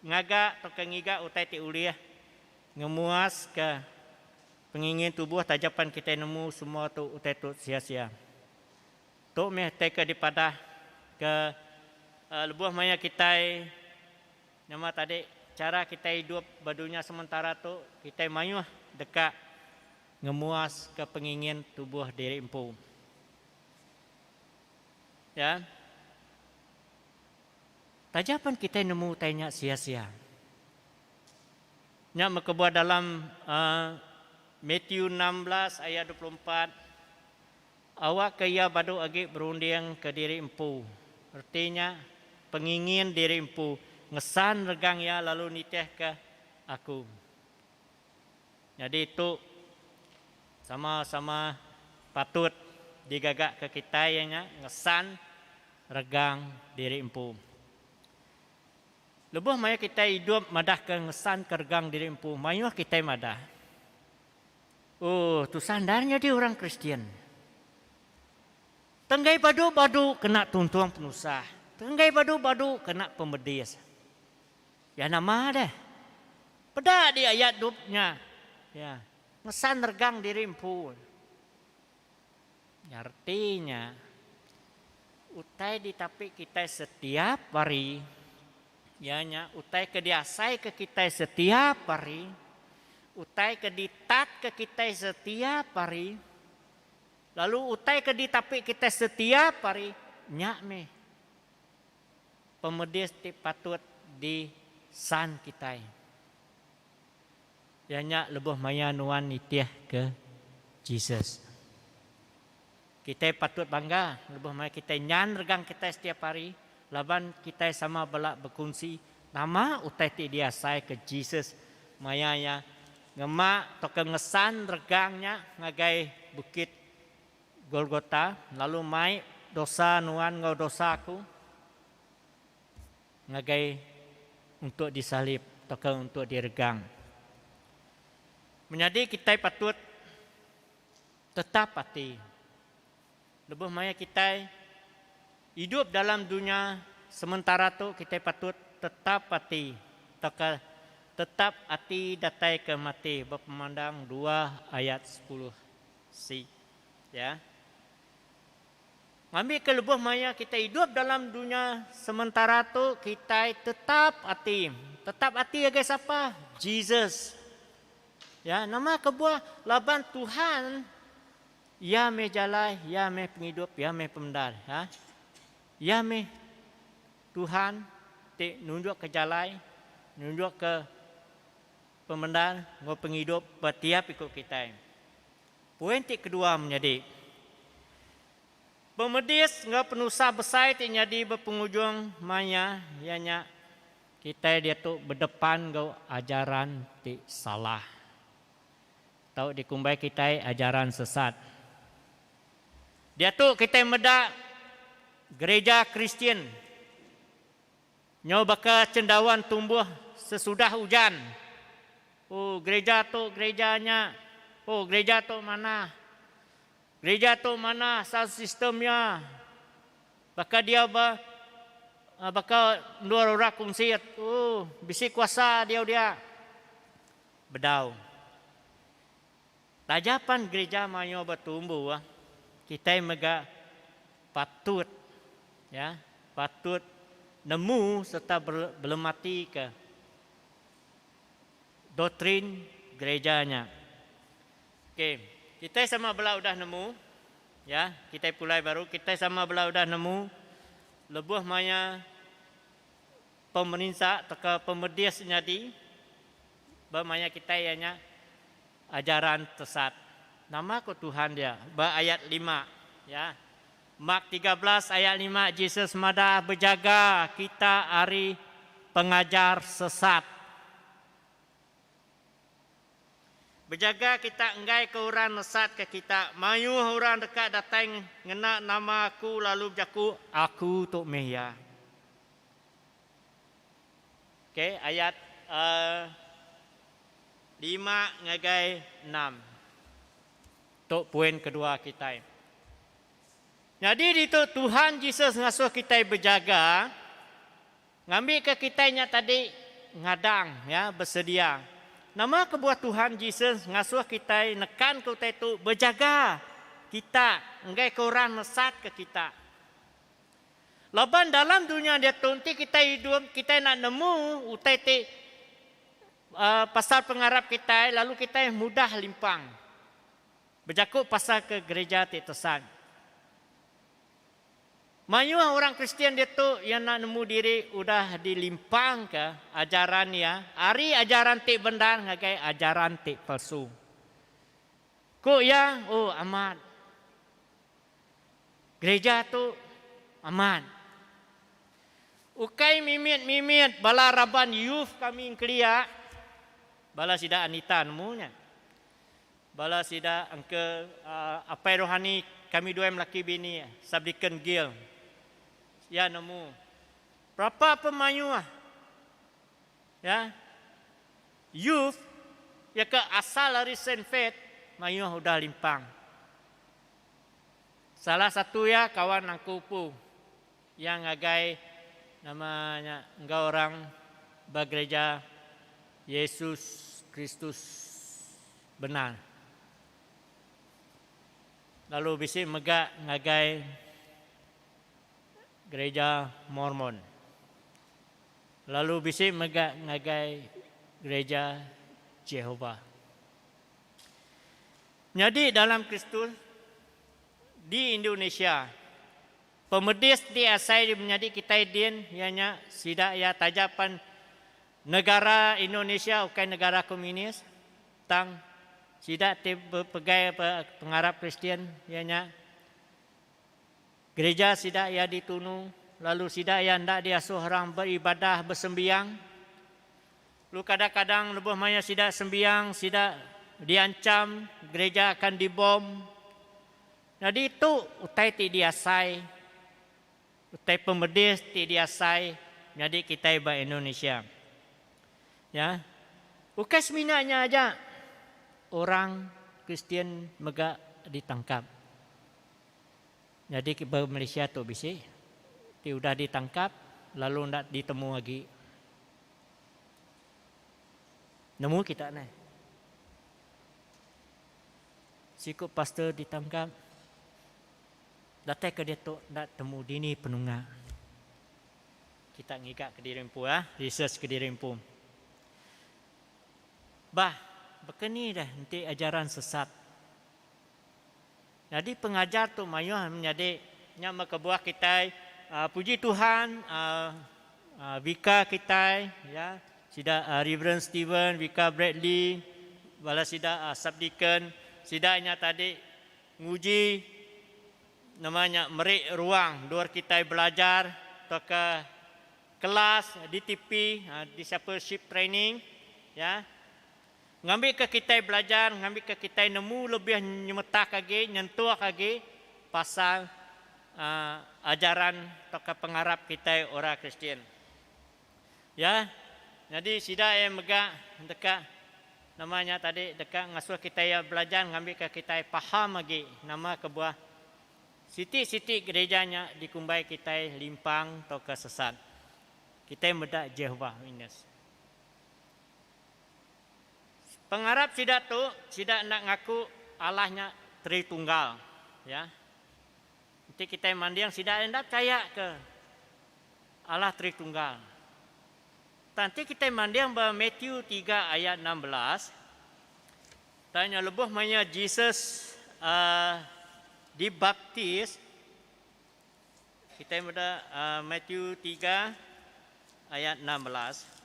ngaga tauka ngiga utai ti ulih ngemuaska pengingin tubuh taja pan kitai nemu semua tu utai tu sia-sia. Tu mih utai ke dipadah ke lebuh maya kitai nama tadi chara kitai idup ba dunya sementara tu kitai mayuh deka ngemuaska pengingin tubuh diri empu. Ya. Taja pan kitai nemu utai nya sia-sia. Nya meh kebuah dalam uhh Matthew 16 ayat 24 Awakka iya badu agi berunding ke diri empu, reti nya, pengingin diri empu, ngesan regang iya lalu nitihka Aku. Nyadi tu sama-sama patut digagaka kitai iya nya ngesan regang diri empu. Lebuh maya kitai idup madahka ngesanka regang diri empu, mayuh kitai madah. Oh, tusah endar nyadi orang Kristian. Tenggai badu-badu kena tuntung penusah. Tenggai badu-badu kena pemedis. Ya nama deh. Peda di ayat dup nya. Ya. Ngesan regang diri empu. Nya reti nya utai ditapi kitai setiap hari iya nya utai ke diasaika kitai setiap hari. Utai ke ditatka kitai setiap hari, lalu utai ke ditapi kitai setiap hari, nya meh pemedis ti patut disan kitai. Iya nya lebuh maya nuan nitihka Jesus. Kitai patut bangga lebuh maya kitai nyan regang kitai setiap hari laban kitai sama bela bekunsi nama utai ti diasaika Jesus maya iya ngema tauka ngesan regang nya ngagai Bukit Golgota lalu mai dosa nuan enggau dosa aku ngagai untuk disalib tauka untuk diregang. Menyadi kitai patut Tetap ati. Lebuh maya kitai idup dalam dunya sementara tu kitai patut tetap ati tauka tetap ati datai ke mati ba Pemandang dua ayat sepuluh C. Ya. Ngambika lebuh maya kitai idup dalam dunya sementara tu kitai tetap ati. Tetap ati ngagai sapa? Jesus. Ya, nama kebuah laban Tuhan Iya meh jalai, Iya meh pengidup, Iya meh pemendar. Ya. Iya meh Tuhan ti nunjukka jalai, nunjukka pemendar enggau pengidup ba tiap iku kitai. Poin ti kedua menyadi, pemedis enggau penusah besai ti nyadi ba pengujung maya iya nya Kitai diatu bedepan enggau ajaran ti salah. Tau dikumbai kitai ajaran sesat. Diatu kitai meda gereja Kristian nyau baka cendawan tumbuh sesudah ujan. Oh gereja tu gereja nya. Oh gereja tu manah. Gereja tu manah sound system iya. Baka diau ba baka endur orang kunsit. Ooh bisi kuasa diau dia. Bedau. Taja pan gereja mayuh betumbuh, kitai mega patut ya patut nemu sereta belematika doktrin gereja nya. Okey, kitai sama bela udah nemu Ya, kitai pulai baru, kitai sama bela udah nemu lebuh maya pemerinsa tauka pemedis nyadi ba maya kitai iya nya ajaran tesat. Nama ku Tuhan dia ba ayat lima, ya. Mark 13 ayat lima Jesus madah bejaga kita ari pengajar sesat. Bejaga kita enggai ke orang nesatka kita. Mayuh orang deka datai ngena nama aku lalu bejaku, Aku tu meh iya. Okey, ayat lima ngagai enam. Tu poin kedua kitai. Nyadi ditu Tuhan Jesus ngasuh kitai bejaga Ngambika kitai nya tadi ngadang, ya, besedia. Nama kebuah Tuhan Jesus ngasuh kitai nekanka utai tu bejaga kita enggaika orang nesatka kita? Laban dalam dunya diatu enti kitai idup kitai enda nemu utai ti pasal pengarap kitai lalu kitai mudah limpang bejaku pasal ke gereja ti tesat. Mayuh orang Kristian diatu iya enda nemu diri udah dilimpangka ajaran iya ari ajaran ti bendar ngagai ajaran ti palsu. Ku iya, Oh amat. Gereja tu amat. Ukai mimit-mimit bala raban youth kami engkelia, bala sida Anita nemu nya. Bala sida engke apai rohani kami duai melaki bini Subdeacon Gil iya nemu berapa pemayuh ya youth iya ke asal ari Saint Faith mayuh udah limpang. Salah satu iya kawan aku empu iya ngagai nama nya enggau orang ba gereja Yesus Kristus Benar. Lalu bisi mega ngagai gereja Mormon. Lalu bisi mega ngagai gereja Jehovah. Nyadi dalam Kristus di Indonesia, pemedis ti asai menyadi kitai din iya nya sida iya taja pan negara Indonesia ukai negara komunis tang sida ti bepegai pengarap Kristian iya nya Gereja sida iya ditunu, lalu sida iya enda diasuh orang beribadah besembiang. Lalu kadang-kadang lebuh maya sida sembiang, sida diancham gereja akan dibom. Nyadi tu utai ti diasai, utai pemedis ti diasai nyadi kitai ba Indonesia. Ya. Ukai semina nya aja, orang Kristian mega ditangkap. Nyadi ke ba Malaysia tu bisi ti udah ditangkap lalu enda ditemu agi. Nemu kita neh. Siku pastor ditangkap datai ke diatu enda temu dini penunga. Kita ngiga kediri empu ah, research kediri empu. Bah, baka ni deh enti ajaran sesat. Nyadi pengajar tu mayuh menyadi nya meh kebuah kitai puji Tuhan Vika kitai ya sida Reverend Steven, Vika Bradley bala sida subdeacon sida nya tadi nguji nama nya meri ruang endur kitai belajar tauka kelas DTP Discipleship Training ya. Ngambika kitai belajar, ngambika kitai nemu lebih nyemetak agi, nyentuk agi pasal ajaran tauka pengarap kitai orang Kristian. Ya, nyadi sida iya mega deka nama nya tadi deka ngasuh kitai iya belajar ngambika kitai faham agi nama kebuah siti-siti gereja nya dikumbai kitai limpang tauka sesat. Kitai meda Jehovah Witness. Pengarap sida tu, sida enda ngaku Allah nya Tritunggal. Ya. Enti kitai manding sida enda pechaya ke Allah Tritunggal. Tang enti kitai manding ba Matthew tiga ayat 16, tang nya lebuh maya Jesus uhh dibaptis, kitai meda uhh Matthew tiga ayat 16.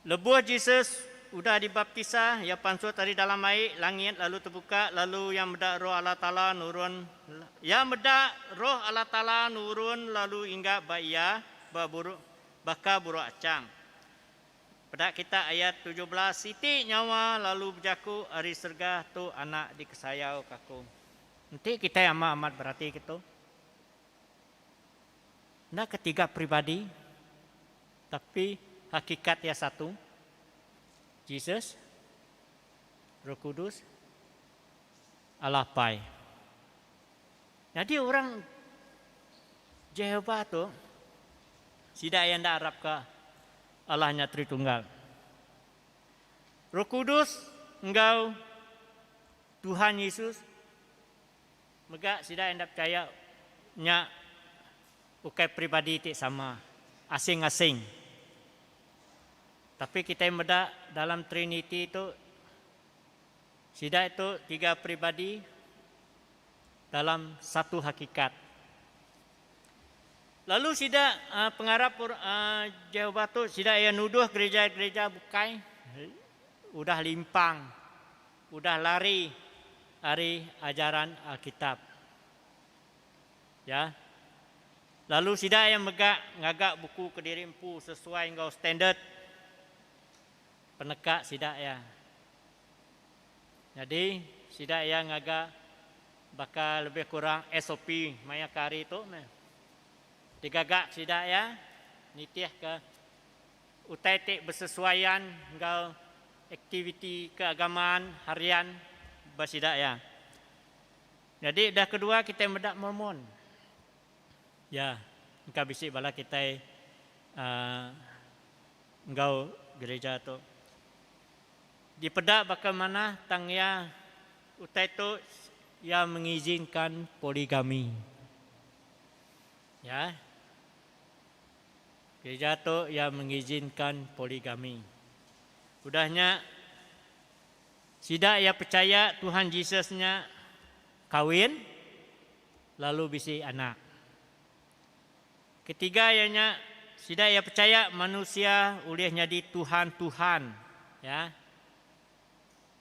Lebuh Jesus udah dibaptisa, iya pansut ari dalam ai, langit lalu tebuka, lalu iya meda Roh Allah Taala nurun. Iya meda Roh Allah Taala nurun lalu inggap ba iya ba buruk baka buruk achang. Peda kita ayat 17, Siti nyawa lalu bejaku ari serega, Tu anak dikesayau ka aku. Enti kitai amat amat berati ke tu, enda ke tiga peribadi, tapi hakikat iya satu, Jesus, Roh Kudus, Allah Apai. Nyadi orang Jehovah tu, sida iya enda arapka Allah nya Tritunggal. Roh Kudus enggau Tuhan Yesus mega sida enda pechaya nya ukai peribadi ti sama, asing-asing. Tapi kitai meda dalam Triniti tu sida itu tiga peribadi dalam satu hakikat. Lalu sida pengarap Jehovah tu sida iya nuduh gereja-gereja bukai udah limpang, udah lari ari ajaran Alkitab. Ya. Lalu sida iya mega ngaga buku kediri empu sesuai enggau standard peneka sida iya. Nyadi sida iya ngaga baka lebih kurang SOP maya ke hari tu meh. Digaga sida iya nitihka utai ti besesuaian enggau aktiviti keagamaan harian ba sida iya. Nyadi udah kedua kitai meda Mormon. Ya, engka bisi bala kitai uhh enggau gereja tu. Dipeda baka manah tang iya utai tu. yang mengizinkan poligami. Ya. Gereja tu yang mengizinkan poligami. Udahnya sida ya percaya Tuhan Jesusnya kawin lalu bisi anak. Ketiga ianya sida ya percaya manusia ulih nyadi Tuhan-Tuhan ya.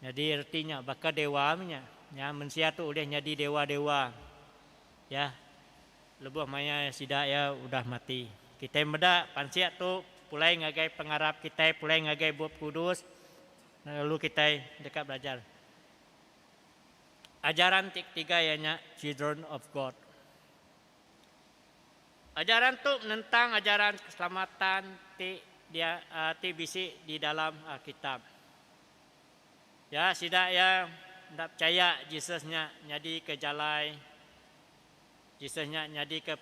Nyadi reti nya baka dewa meh nya. Nya mensia tu ulih nyadi dewa-dewa ya lebuh maya sida iya udah mati. Kitai meda pansik tu pulai ngagai pengarap kitai pulai ngagai Bup Kudus lalu kitai deka belajar. Ajaran ti ketiga iya nya Children of God. Ajaran tu menentang ajaran keselamatan ti dia ti bisi di dalam Alkitab. Ya, sida iya enda pechaya Jesus nya nyadika jalai, Jesus nya nyadika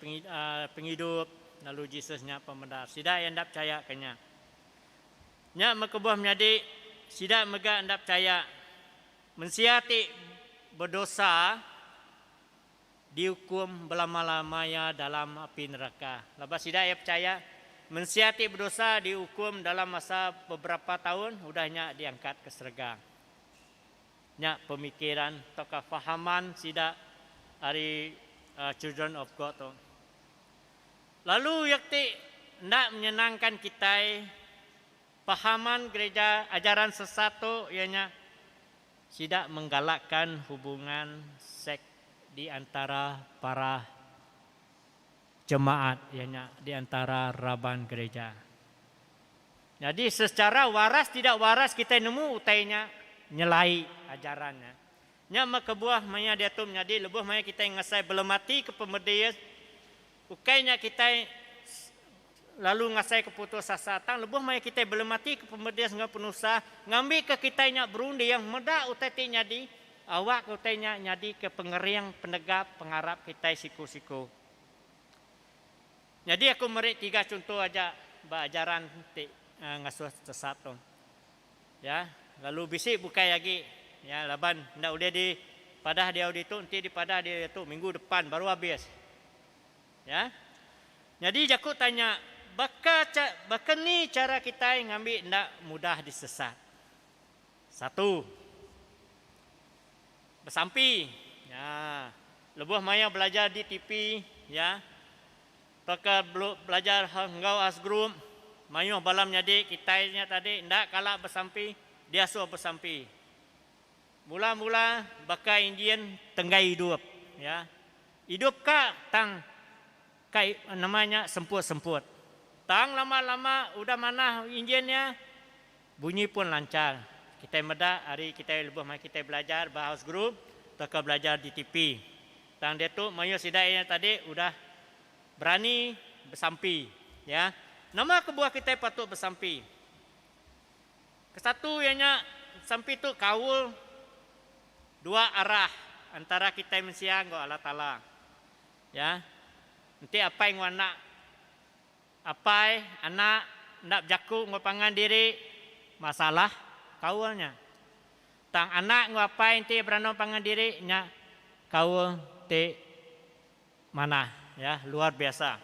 pengidup, lalu Jesus nya pemendar. Sida iya enda pechaya ke nya. Nya meh kebuah menyadi sida mega enda pechaya mensia ti bedosa diukum belama-lama iya dalam api neraka. Laban sida iya pechaya, mensia ti bedosa diukum dalam masa beberapa taun udah nya diangkat ke serega. Nya pemikiran tauka fahaman sida ari Children of God tu. Lalu iya ti enda menyenangkan kitai, fahaman gereja ajaran sesat tu iya nya Sida menggalakkan hubungan seks di antara para jemaat, iya nya di antara raban gereja. Nyadi secara waras tidak waras kitai nemu utai nya nyelai ajaran nya. Nya meh kebuah maya diatu menyadi lebuh maya kitai ngasai belemati ke pemedis Ukai nya kitai lalu ngasaika putus asa, tang lebuh maya kitai belematika pemedis enggau penusah, ngambika kitai nya berunding meda utai ti nyadi, awakka utai nya nyadika pengering penegap pengarap kitai siku-siku. Nyadi aku meri tiga chunto aja ba ajaran ti ngasuh tesat tu. Ya, lalu bisi bukai agi ya laban enda ulih dipadah diau ditu enti dipadah diatu minggu depan baru abis. Ya. Nyadi jaku tanya, baka baka ni chara kitai ngambi enda mudah disesat? Satu. Besampi. Ya. Lebuh maya belajar DTP, ya. Baka belajar enggau as group, mayuh bala menyadi kitai nya tadi enda kala besampi, diasuh besampi. Mula-mula baka injin tenggai idup ya. Idup ka tang ka nama nya semput-semput. Tang lama-lama udah manah injin nya bunyi pun lanchar. Kitai meda ari kitai lebuh maya kitai belajar ba house group tauka belajar DTP. Tang diatu mayuh sida iya tadi udah berani besampi ya. Nama kebuah kitai patut besampi? Kesatu iya nya sampi tu kaul dua arah antara kitai mensia enggau Allah Taala. Ya. Enti apai enggau anak apai, anak enda bejaku enggau pangan diri masalah kaul nya. Tang anak enggau apai enti berandau pangan diri nya kaul ti Manah ya, luar biasa.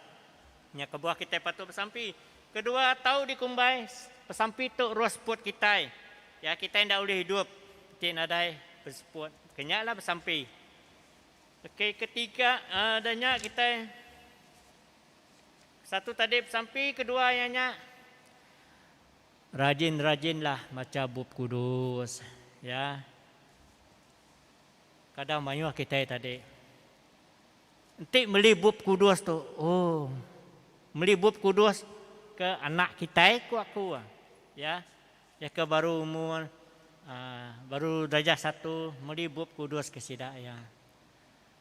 Nya kebuah kitai patut besampi. Kedua, tau dikumbai besampi tu ruh seput kitai. Ya, kitai enda ulih idup enti nadai beseput. Ke nya lah besampi. Okey, ketiga udah nya kitai satu tadi besampi, kedua iya nya rajin-rajinlah macha Bup Kudus. Ya. Kadang mayuh kitai tadi. Enti meli Bup Kudus tu, oh, meli Bup Kudus ke anak kitai ku aku. Ya. Ya ke baru umur uh, baru darjah satu meli Bup Kudus ke sida ya.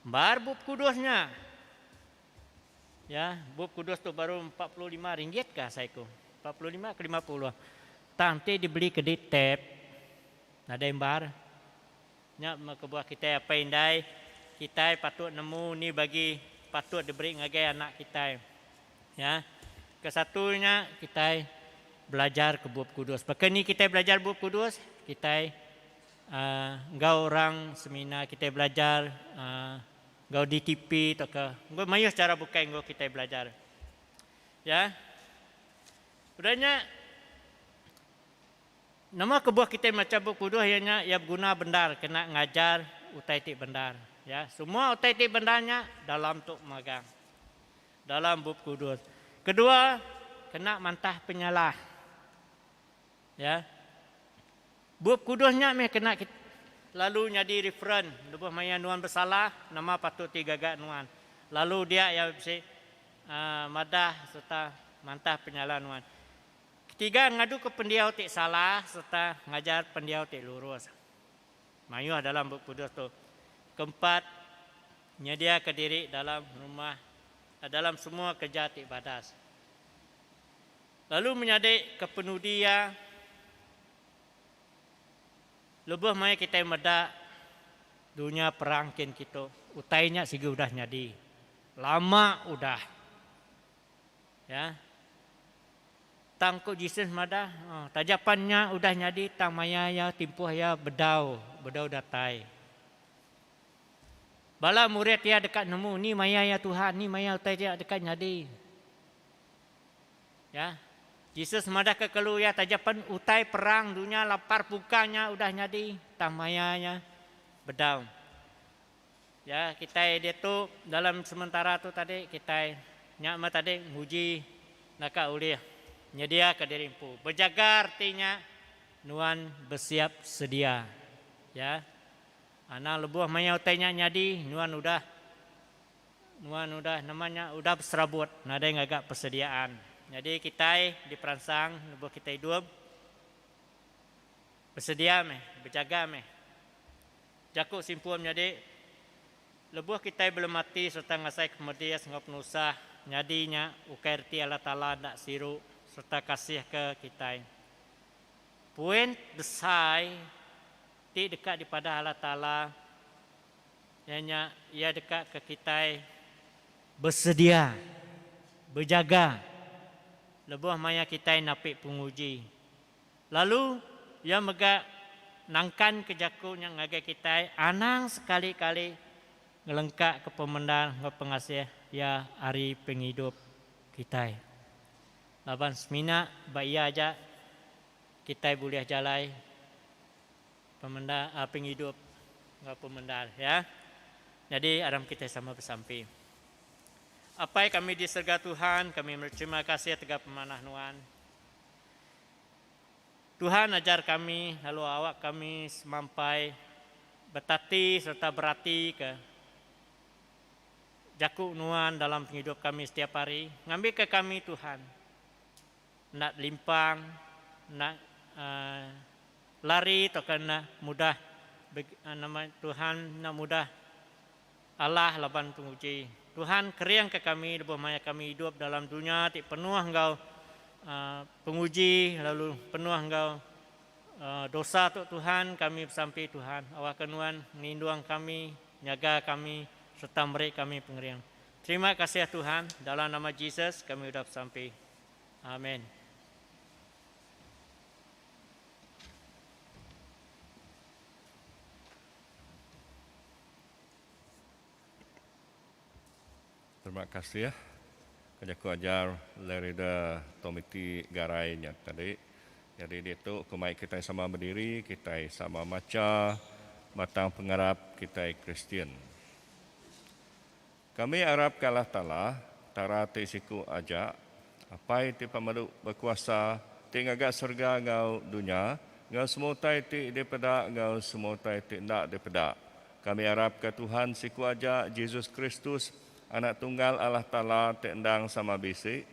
Bar Bup Kudus nya. Ya, Bup Kudus tu baru 45 ringgit ke asai ku. 45 ke 50. Tang ti dibeli ke di tab nadai embar. Nya meh kebuah kitai apai indai, kitai patut nemu ni bagi patut diberi ngagai anak kitai. Ya. Kesatu nya kitai belajar ke Bup Kudus. Baka ni kitai belajar Bup Kudus? Kitai. Enggau orang seminar kitai belajar enggau DTP tauka enggau mayuh chara bukai enggau kitai belajar. Ya. Udah nya nama kebuah kitai macha Bup Kudus iya nya iya beguna bendar kena ngajar utai ti bendar. Ya, semua utai ti bendar nya dalam tu magang. Dalam Bup Kudus. Kedua, kena mantah penyalah. Ya. Bup Kudus nya meh kena lalu nyadi referen lebuh maya nuan besalah nama patut ti gaga nuan. Lalu dia iya bisi aaa madah sereta mantah penyalah nuan. Ketiga ngaduka pendiau ti salah sereta ngajar pendiau ti lurus. Mayuh dalam Bup Kudus tu. Keempat, nyediaka diri dalam rumah dalam semua kereja ti badas. Lalu menyadi ke penudi iya, lebuh maya kitai meda dunya perang kin kitu, utai nya sigi udah nyadi. Lama udah. Ya. Tang ku Jesus madah, taja pan nya udah nyadi tang maya iya timpuh iya bedau, bedau datai. Bala murid iya deka nemu ni maya iya Tuhan, ni maya utai nya deka nyadi. Ya. Jesus madahka kelu iya taja pen utai perang dunya lapar pungkang nya udah nyadi tang maya nya bedau. Ya, kitai diatu dalam sementara tu tadi kitai nya meh tadi nguji naka ulih nyediaka diri empu. Bejaga reti nya nuan besiap sedia. Ya. Anang lebuh maya utai nya nyadi nuan udah Nuan udah nama nya udah beserabut nadai ngaga persediaan. Nyadi kitai diperansang lebuh kitai idup besedia meh, bejaga meh. Jaku simpul menyadi lebuh kitai belemati sereta ngasaika pemedis enggau penusah nyadi nya ukai reti Allah Taala enda siru sereta kasihka kitai. Poin besai ti deka dipadah Allah Taala Iya nya, Iya deka ke kitai besedia, bejaga lebuh maya kitai napi penguji. Lalu, Iya mega nangkanka jaku nya ngagai kitai anang sekali-kali ngelengkaka pemendar enggau pengasih Iya ari pengidup kitai. Laban semina ba Iya aja kitai bulih jalai Pemendar pengidup enggau pemendar ya. Nyadi aram kitai sama besampi. Apai kami di serega Tuhan, kami meri terima kasih tegal pemanah nuan. Tuhan ajar kami lalu awak kami semampai betati sereta berati ke jaku nuan dalam pengidup kami setiap hari. Ngambika kami Tuhan enda limpang, enda lari tauka enda mudah nama Tuhan enda mudah alah laban penguji. Tuhan keringka kami lebuh maya kami idup dalam dunya ti penuh enggau penguji lalu penuh enggau dosa tu Tuhan kami besampi Tuhan awakka nuan ngelindung kami, nyaga kami sereta meri kami pengering. Terima kasih Tuhan, dalam nama Jesus kami udah besampi. Amen. Terima kasih ke jaku ajar Larry the Tomiti Garai nya tadi. Nyadi ditu ku mai kitai sama bediri, kitai sama macha batang pengarap kitai Kristian. Kami arapka Allah Taala, Petara ti siku aja, Apai ti pemadu bekuasa, ti ngaga serega enggau dunya, enggau semua utai ti dipeda enggau semua utai ti enda dipeda. Kami arapka Tuhan siku aja, Jesus Kristus, Anak tunggal Allah Taala ti endang sama bisi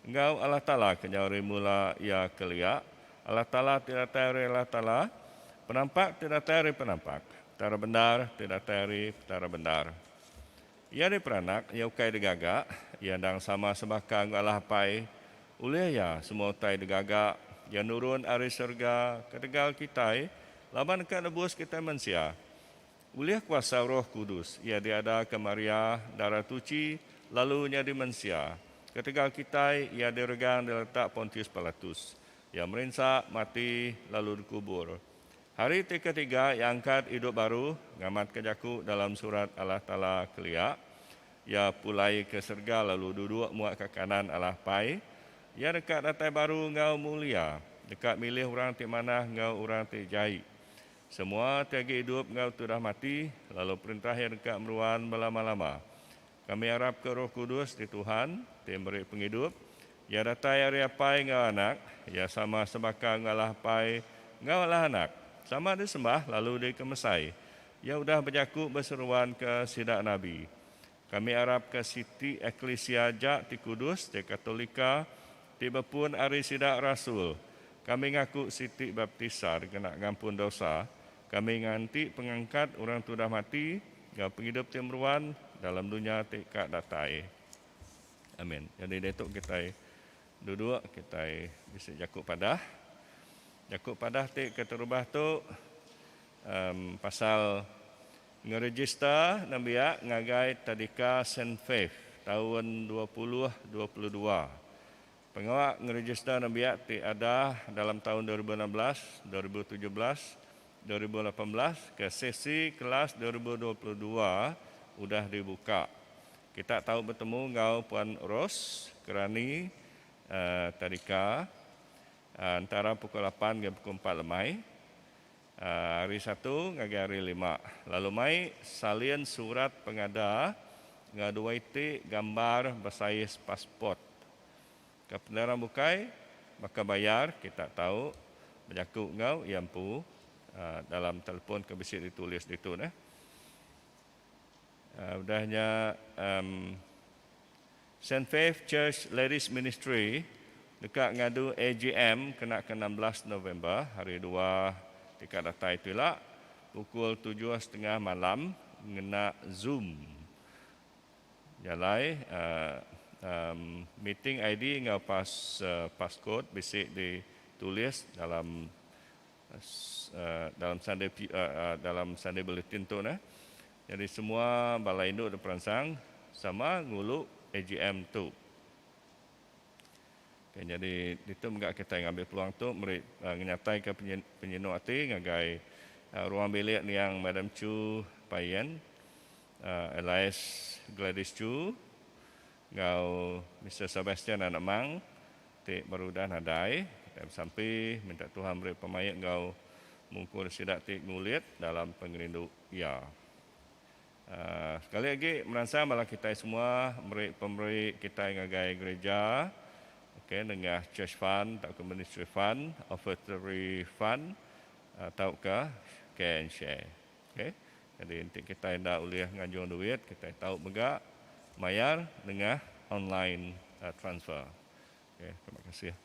enggau Allah Taala kenyau ari mula Iya kelia, Allah Taala ti datai ari Allah Taala, Penampak ti datai ari Penampak, Petara bendar ti datai ari Petara bendar. Iya diperanak, iya ukai digaga, iya endang sama sebaka enggau Allah Apai. Ulih iya, semua utai digaga, iya nurun ari serega ketegal kitai, laban deka nebus kitai mensia. Ulih kuasa Roh Kudus, iya diadaka Maria, Dara Tuchi, lalu nyadi mensia. Ketegal kitai, iya diregang diletak Pontius Pilatus. Iya merinsa, mati, lalu dikubur. Hari ti ketiga iya angkat idup baru ngamatka jaku dalam surat Allah Taala kelia. Iya pulai ke serega lalu duduk muak ke kanan Allah Pai. Iya deka datai baru enggau mulia, deka milih orang ti manah enggau orang ti jai. Semua ti agi idup enggau ti udah mati, lalu perintah iya deka meruan belama-lama. Kami arapka Roh Kudus ti Tuhan, ti meri pengidup. Iya datai ari Apai enggau Anak. Iya sama sebaka enggau Allah Apai enggau Allah Anak. Sama disembah lalu dikemesai. Iya udah bejaku beseruan ke sida nabi. Kami arapka siti eklisia aja ti kudus, ti Katolika, ti bepun ari sida rasul. Kami ngaku siti baptisa dikena ngampun dosa. Kami nganti pengangkat orang ti udah mati enggau pengidup ti meruan dalam dunya ti ka datai. Amin. Nyadi diatu kitai duduk kitai bisi jaku padah. Jaku padah ti keterubah tu um pasal ngerejista nembiak ngagai Tadika Saint Faith taun 2022. Pengawa ngerejista nembiak ti ada dalam taun 2016, 2017, 2018 ke sesi kelas 2022 udah dibuka. Kita tau betemu enggau Puan Rose Kerani Tadika entara pukul lapan ngagai pukul empat lemai hari Satu ngagai hari Lima lalu mai salin surat pengada enggau dua iti gambar besaiz pasport. Ke penerang bukai baka bayar kita tau bejaku enggau iya empu dalam telefon ke bisi ditulis ditu neh. Udah nya Saint Faith Church Ladies Ministry deka ngadu AGM kena ke 16 November hari dua ti ka datai tu ila pukul tujuh setengah malam ngena Zoom. Nya alai, meeting ID enggau pas passcode bisi ditulis dalam dalam Sunday dalam Sunday Bulletin tu neh. Nyadi semua bala indu diperansang sama ngulu AGM tu. Okay, nyadi ditu mega kitai ngambi peluang tu meri ngenyataika penyinu ati ngagai ruang bilik niang Madam Chu Payen Elias Gladys Chu enggau Mister Sebastian Anak Mang ti baru udah nadai. Kitai besampi minta Tuhan meri pemaik enggau mungkur sida ti ngulit dalam pengerindu Iya. Sekali agi meransang bala kitai semua meri pemeri kitai ngagai gereja okay nengah church fund tauka ministry fund, offertory fund tauka care and share. Okay. Jadi enti kitai enda ulih nganjung duit, kitai tau mega mayar nengah online transfer. Okay, terima kasih.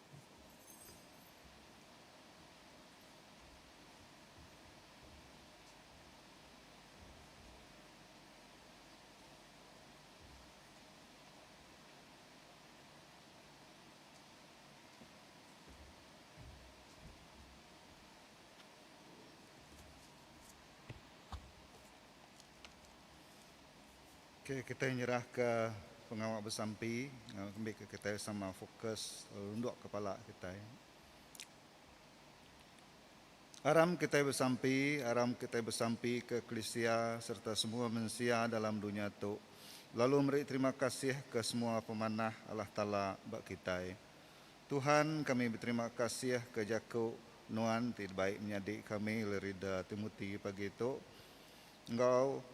Okay, kitai nyerahka pengawa besampi ngambika kitai sama fokus lalu nunduk kepala kitai. Aram kitai besampi, aram kitai besampi ke Eklisia sereta semua mensia dalam dunya tu, lalu meri terima kasih ke semua pemanah Allah Taala ba kitai. Tuhan, kami beterima kasih ke jaku Nuan ti dibai menyadi kami Lerida Timoti pagi tu. Enggau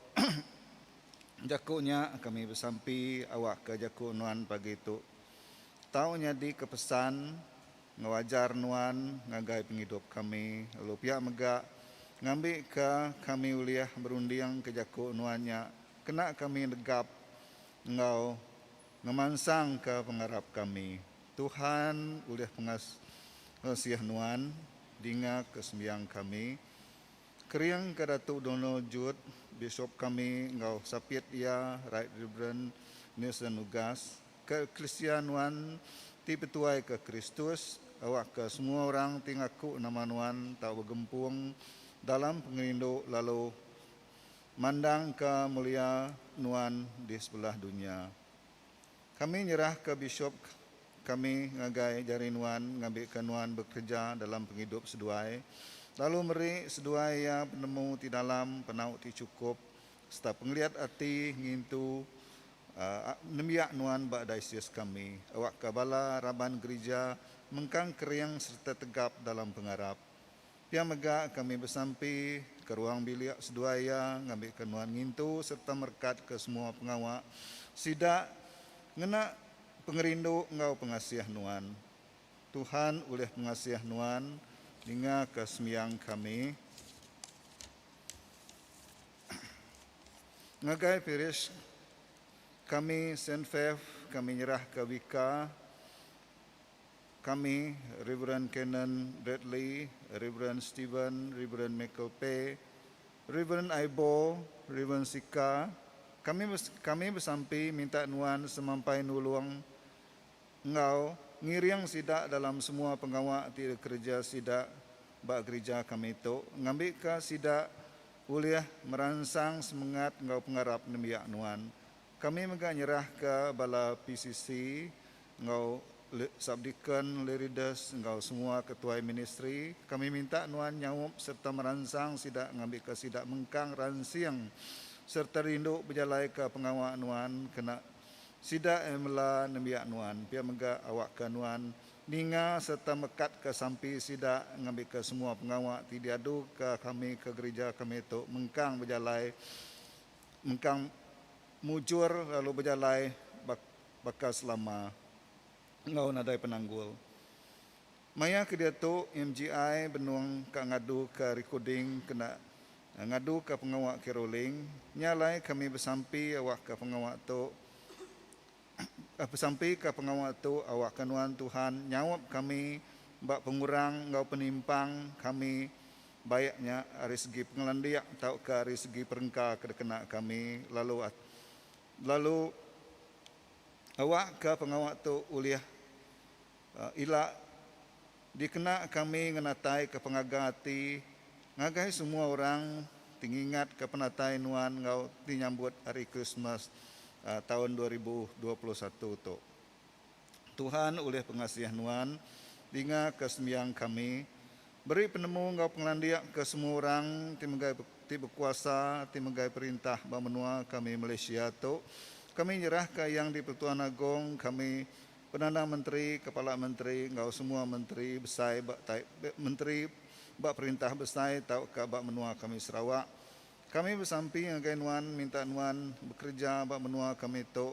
jaku nya kami besampi awakka jaku Nuan pagi tu tau nyadika pesan enggau ajar Nuan ngagai pengidup kami lalu pia mega ngambika kami ulih berundingka jaku Nuan nya kena kami negap enggau Ngemansangka pengarap kami. Tuhan ulih pengasih Nuan dinga ke sembiang kami. Kering ke Datu Donald Jude, Bishop kami enggau sapit iya Right Reverend Nelson Ugas, ke Eklisia Nuan ti betuai ke Kristus, awakka semua orang ti ngaku nama Nuan tau begempung dalam pengerindu lalu Mandangka mulia Nuan di sebelah dunya. Kami nyerahka bishop kami ngagai jari Nuan ngambika Nuan bekereja dalam pengidup seduai. Lalu meri seduai iya penemu ti dalam, penau ti chukup sereta pengeliat ati ngintu nembiak nuan ba diocese kami. Awakka bala raban gerija mengkang kering sereta tegap dalam pengarap. Pia mega kami besampi ke ruang bilik seduai iya ngambika nuan ngintu sereta merekatka semua pengawa sida ngena pengerindu enggau pengasih nuan. Tuhan ulih pengasih nuan ningaka sembiang kami. Ngagai parish kami Saint Faith kami nyerahka Vika kami Reverend Canon Bradley, Reverend Steven, Reverend Michael Pay, Reverend Aibo, Reverend Sika. Kami kami besampi minta nuan semampai nulung enggau ngiring sida dalam semua pengawa ti dikereja sida ba gerija kami tu ngambika sida ulih meransang semengat enggau pengarap nembiak nuan. Kami mega nyerahka bala PCC enggau Subdeacon Lerides enggau semua ketuai ministri. Kami minta nuan nyaup sereta meransang sida ngambika sida mengkang ransing sereta rindu bejalaika pengawa nuan kena Sida mela nembiak nuan, pia mega awakka nuan ninga sereta mekatka sampi sida ngambika semua pengawa ti diaduka kami ke gerija kami tu mengkang bejalai mengkang mujur lalu bejalai baka selama enggau nadai penanggul. Maya ke diatu MGI benung ka ngaduka rikoding kena ngaduka pengawa caroling, nya alai kami besampi awakka pengawa tu besampika pengawa tu awakka nuan Tuhan nyaup kami ba pengurang enggau penimpang kami baik nya ari segi pengelandik tauka ari segi perengka ke dikena kami lalu lalu awakka pengawa tu ulih Ila dikena kami ngenataika pengaga ati ngagai semua orang ti ngingatka penatai nuan enggau ti nyambut Hari Krismas taun 2021 tu. Tuhan ulih pengasih nuan dingaka sembiang kami, beri penemu enggau pengelandik ke semua orang ti megai ti bekuasa ti megai perintah ba menua kami Malaysia tu. Kami nyerahka Yang di-Pertuan Agong kami Penanda Menteri, Kepala Menteri enggau semua menteri besai ba menteri ba perintah besai tauka ba menua kami Sarawak. Kami besampi ngagai nuan minta nuan bekereja ba menua kami tu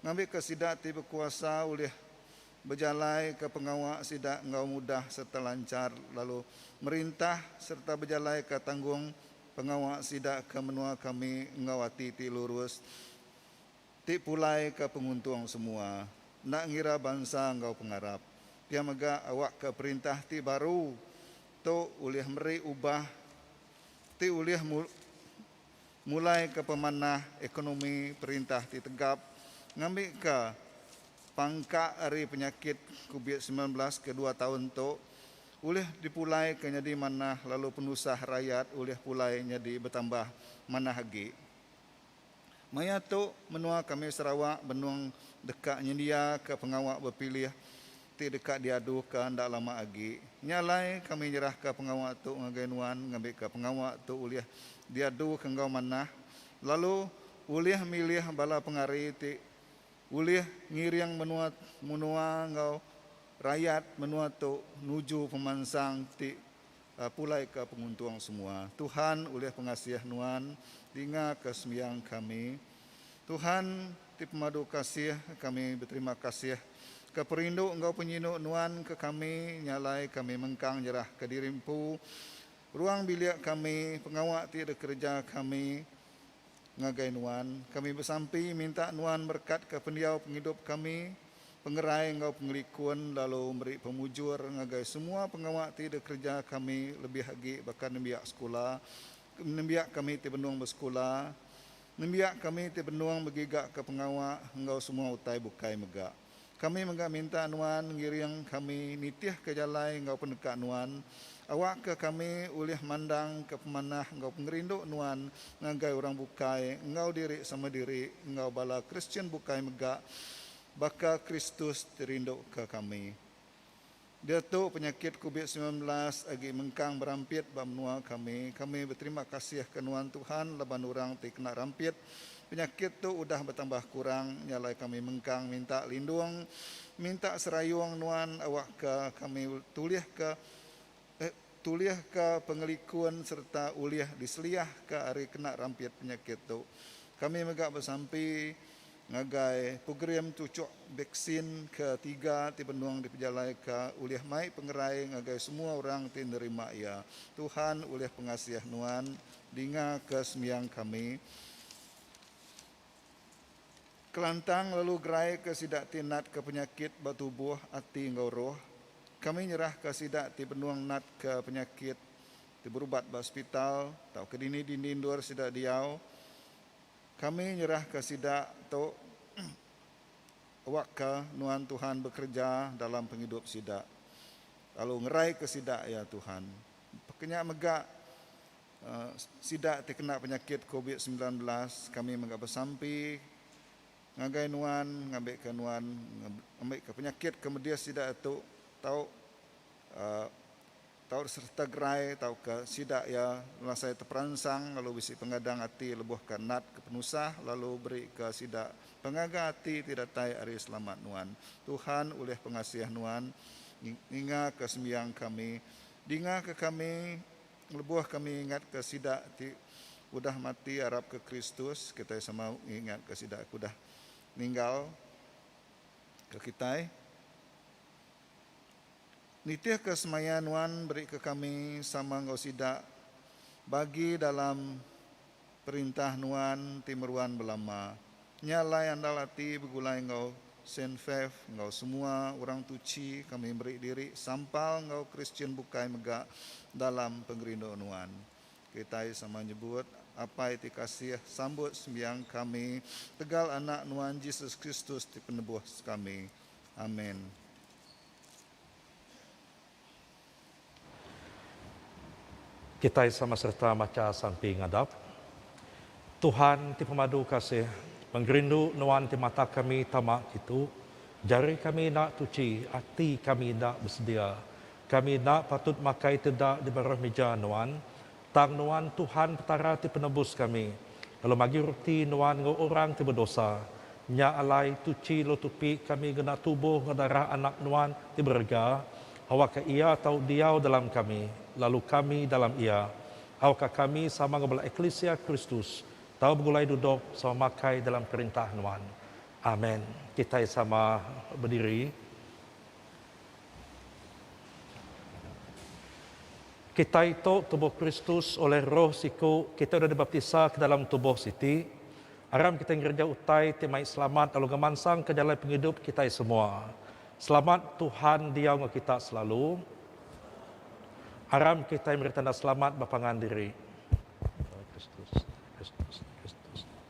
ngambika sida ti bekuasa ulih bejalaika pengawa sida enggau mudah sereta lanchar lalu merintah sereta bejalaika tanggung pengawa sida ke menua kami enggau ati ti lurus. Ti pulai ke penguntung semua, enda ngira bansa enggau pengarap. Pia mega awakka perintah ti baru tu ulih meri ubah ti ulih mulaika pemanah ekonomi perintah ti tegap ngambika pangka ari penyakit kubit 19 ke dua taun tu ulih dipulaika nyadi manah lalu penusah rayat ulih pulai nyadi betambah manah agi. Maya tu, menua kami Sarawak benung deka nyendiaka pengawa bepilih ti deka diaduka enda lama agi. Nya alai kami nyerahka pengawa tu ngagai nuan ngambika pengawa tu ulih diaduka enggau manah lalu ulih milih bala pengari ti ulih ngiring menua menua enggau rayat menua tu nuju pemansang ti Pulai ka penguntung semua. Tuhan ulih pengasih Nuan dinga ka sembiang kami. Tuhan ti pemadu kasih kami beterima kasih ka perindu enggau penyinu Nuan ke kami nya alai kami mengkang nyerah ka diri empu ruang bilik kami pengawa ti dikereja kami ngagai Nuan. Kami besampi minta Nuan merekatka pendiau pengidup kami, pengerai enggau pengelikun lalu meri pemujur ngagai semua pengawa ti dikereja kami lebih agi baka nembiak sekula, nembiak kami ti benung besekula, nembiak kami ti benung begigaka pengawa enggau semua utai bukai mega. Kami mega minta Nuan ngiring kami nitihka jalai enggau peneka Nuan, awakka kami ulih mandangka pemanah enggau pengerindu Nuan ngagai orang bukai enggau diri sama diri enggau bala Kristian bukai mega, baka Kristus ti rinduka kami. Diatu penyakit kubit 19 agi mengkang berampit ba menua kami. Kami beterima kasih ke nuan Tuhan laban orang ti kena rampit penyakit tu udah betambah kurang nya alai kami mengkang minta lindung minta serayung nuan awakka kami tulihka tulihka pengelikun sereta ulih diseliahka ari kena rampit penyakit tu. Kami mega besampi ngagai program tuchuk vaksin ketiga ti benung dipejalaika ulih mai pengerai ngagai semua orang ti nerima iya. Tuhan ulih pengasih nuan dingaka sembiang kami. Kelantang lalu geraika sida ti natka penyakit ba tubuh, ati enggau roh. Kami nyerahka sida ti benung natka penyakit ti berubat ba sepital tauka dini-dini endur sida diau. Kami nyerahka sida tu awakka nuan Tuhan bekereja dalam pengidup sida lalu ngeraika sida iya Tuhan. Pekenya mega Sida ti kena penyakit covid 19 kami mega besampi ngagai nuan ngambika nuan ngambika penyakit ke medis sida tu tau tau sereta gerai tauka sida iya ngelasai teperansang lalu bisi pengadang ati lebuh ke nat ke penusah lalu beri ke sida pengaga ati ti datai ari selamat nuan. Tuhan ulih pengasih nuan ninga ke sembiang kami dinga ke kami Lebuh kami ingatka sida ti udah mati arapka Kristus, kitai sama ngingatka sida ke udah ninggalka kitai. Nitihka semaya nuan berika kami sama enggau sida bagi dalam Perintah nuan ti meruan belama. Nya alai andal ati begulai enggau Saint Fev enggau semua orang tuchi kami meri diri sampal enggau Kristian bukai mega dalam pengerindu nuan. Kitai sama nyebut, Apai ti kasih, sambut sembiang kami tegal Anak nuan Jesus Kristus ti penebuh kami. Amen. Kitai sama sereta macha sampi ngadap. Tuhan ti pemadu kasih, pengerindu nuan ti mata kami tama kitu, jari kami enda tuchi, ati kami enda besedia. Kami enda patut makai ti enda di baruh mija nuan, tang nuan Tuhan Petara ti penebus kami, lalu magi reti nuan enggau orang ti bedosa. Nya alai, tuchi lalu tupi kami ngena tubuh enggau darah Anak Nuan ti berega, awakka Iya tau diau dalam kami, lalu kami dalam Iya. Awakka kami sama enggau bala eklisia Kristus tau begulai dudok sama makai dalam Perintah Nuan. Amen. Kitai sama bediri. Kitai tu tubuh Kristus oleh Roh siku, kitai udah dibaptisa ke dalam tubuh siti. Aram kitai ngereja utai ti mai selamat lalu ngemansangka jalai pengidup kitai semua. Selamat Tuhan diau enggau kita selalu. Aram kitai meri tanda selamat ba pangan diri. Kristus, Kristus, Kristus, Kristus.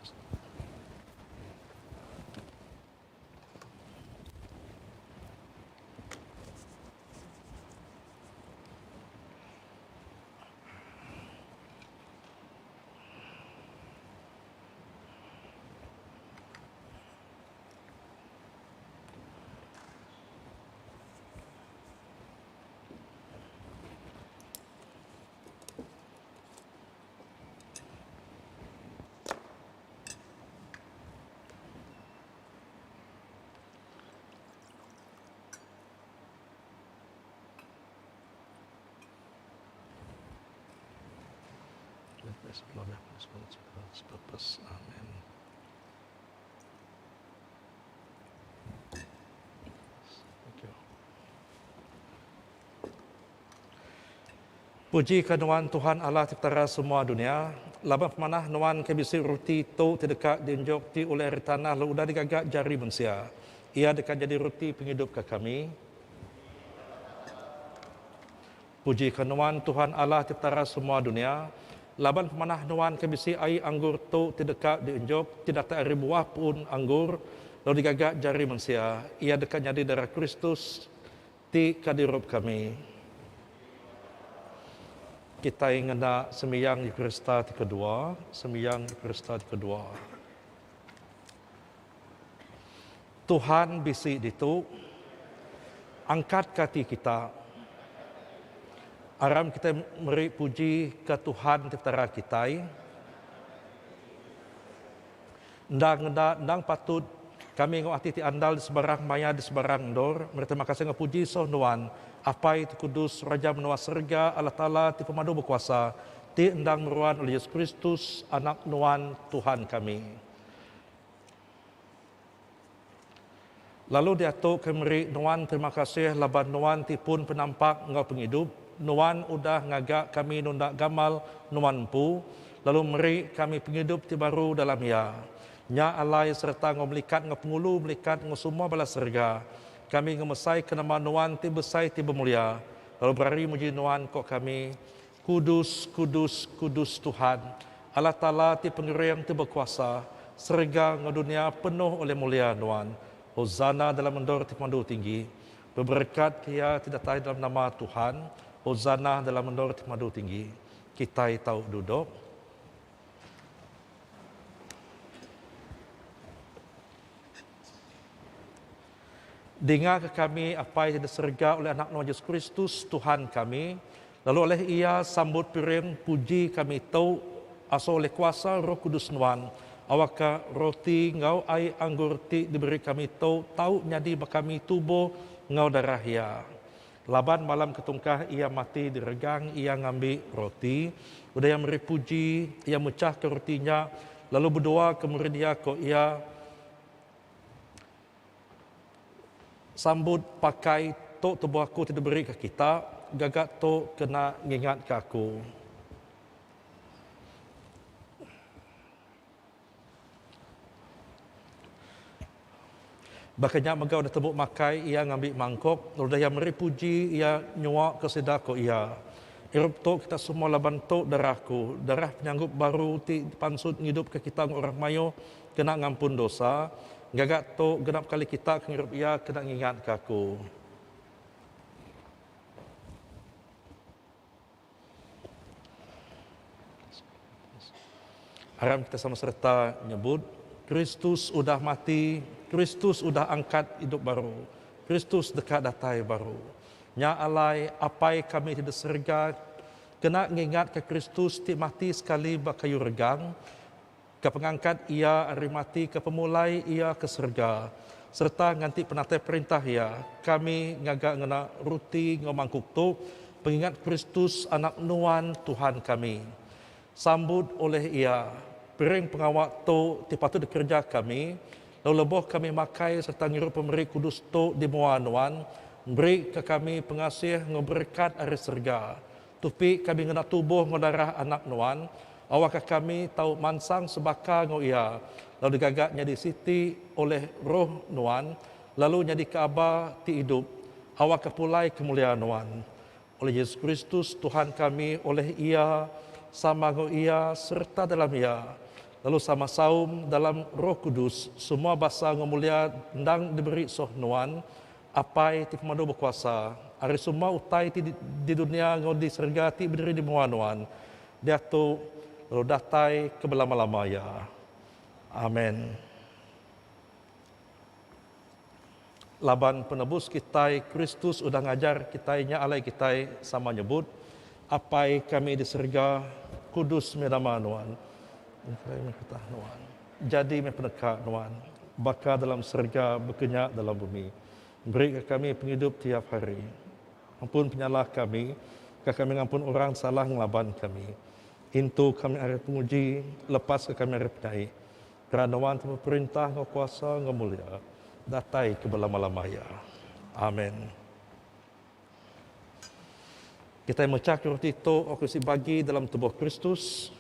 Amen. Thank you. Puji ka nuan Tuhan Allah ti Petara semua dunia, laban pemanah nuan ke bisi ruti tu ti deka dienjuk ti ulih ari tanah lalu udah digaga jari mensia. Iya deka nyadi ruti pengidup ka kami. Puji ka nuan Tuhan Allah ti Petara semua dunia, laban pemanah nuan ke bisi ai anggur tu ti deka dienjuk ti datai ari buah pun anggur lalu digaga jari mensia. Iya deka nyadi darah Kristus Ti ka dirup kami. Kitai ngena sembiang Eukarista ti kedua, sembiang Eukarista ti kedua. Tuhan bisi ditu. Angkatka ati kita. Aram kitai meri puji ke Tuhan ti Petara kitai. Endang enda endang patut kami enggau ati ti andal di sebarang maya di sebarang endur meri terima kasih enggau puji soh nuan, Apai ti Kudus, Raja menua serega, Allah Taala ti pemadu bekuasa, ti endang meruan oleh Yesus Kristus, Anak nuan, Tuhan kami. Lalu diatu ke meri nuan terima kasih laban nuan ti pun penampak enggau pengidup, nuan udah ngaga kami nunda gamal nuan empu, lalu meri kami pengidup ti baru dalam iya. Nya alai sereta enggau melikat enggau pengulu melikat enggau semua bala serega, kami ngemesaika nama nuan ti besai ti bemulia, lalu berari muji nuan ko kami, Kudus, kudus, kudus Tuhan, Allah Taala ti pengering ti bekuasa, serega enggau dunia penuh oleh mulia Nuan. Hosana dalam endur ti pemadu tinggi. Beberekat ke iya ti datai dalam nama Tuhan. Hosana dalam endur ti pemadu tinggi. Kitai tau dudok. Dinga ke kami, Apai ti di serega oleh Anak Nuan Jesus Kristus, Tuhan kami, lalu oleh Iya sambut piring puji kami tu, asuh oleh kuasa Roh Kudus Nuan, awakka roti enggau ai anggur ti diberi kami tu tau nyadi ba kami tubuh enggau darah Iya. Laban malam ketungkah Iya mati diregang Iya ngambi roti, udah Iya meri puji, Iya mechahka roti nya, lalu bedua ke murid Iya, ko Iya, Sambut pakai tu tubuh aku ti diberi ke kita, gaga tu kena ngingatka aku. Baka nya mega udah tembu makai, iya ngambi mangkuk, lalu udah iya meri puji, iya nyuaka sida, ku iya, Irup tu kita semua laban tu darah aku, darah penyanggup baru ti pansut ngidupka kita enggau orang mayuh kena ngampun dosa. Gaga tu genap kali kita ke ngirup iya kena ngingatka aku. Aram kita sama sereta nyebut, Kristus udah mati, Kristus udah angkat idup baru, Kristus deka datai baru. Nya alai, Apai kami ti di serega, kena ngingatka Kristus ti mati sekali ba kayu regang, ke pengangkat Iya ari mati ke pemulai Iya ke serega, sereta nganti penatai Perintah Iya, kami ngaga ngena ruti enggau mangkuk tu, pengingat Kristus Anak Nuan, Tuhan kami. Sambut oleh Iya, piring pengawa tu ti patut dikereja kami, lalu lebuh kami makai sereta ngirup pemeri kudus tu di mua Nuan, beri ke kami pengasih enggau berekat ari serega. Tupi kami ngena tubuh enggau darah Anak Nuan, awakka kami tau mansang sebaka enggau Iya, lalu digaga nyadi siti oleh Roh Nuan, lalu nyadika aba ti idup, awakka pulai kemulia Nuan. Oleh Yesus Kristus, Tuhan kami, oleh Iya, sama enggau Iya, sereta dalam Iya, lalu sama saum dalam Roh Kudus, semua basa enggau mulia endang diberi soh Nuan, Apai ti Pemadu Bekuasa, ari semua utai ti di dunya enggau di serega ti bediri di mua Nuan, diatu lalu datai ke belama-lama iya. Amen. Laban Penebus kitai, Kristus udah ngajar kitai nya alai kitai sama nyebut, Apai kami di serega, kudus meh nama Nuan. Engkai meh petah Nuan. Jadi meh peneka Nuan, baka dalam serega baka nya dalam bumi. Beri ka kami pengidup tiap hari. Ampun penyalah kami, ka kami ngampun orang salah ngelaban kami. Intu kami ari penguji, lepaska kami ari penyai. Kerana Nuan ti beperintah enggau kuasa enggau mulia datai ke belama-lama iya. Amen. Kitai mechahka roti tu aku bisi bagi dalam tubuh Kristus.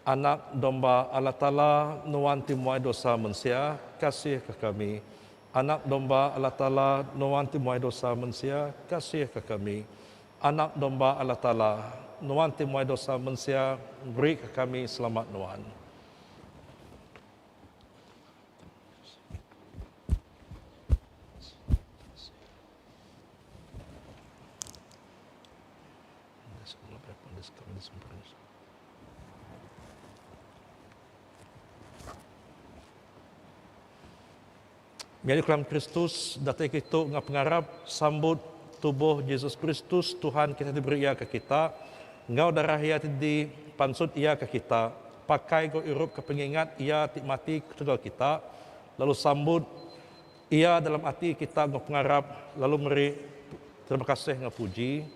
Anak domba Allah Taala, Nuan ti muai dosa mensia, kasihka kami. Anak domba Allah Taala, Nuan ti muai dosa mensia, kasihka kami. Anak domba Allah Taala, Nuan ti muai dosa mensia, beri ka kami selamat Nuan. Menyadi kelam Kristus datai kitu enggau pengarap sambut tubuh Jesus Kristus Tuhan kita diberi iya ke kita enggau darah iya ti dipansut iya ke kita pakai enggau irup ke pengingat iya ti mati ketegal kita lalu sambut iya dalam ati kita enggau pengarap lalu meri terima kasih enggau puji.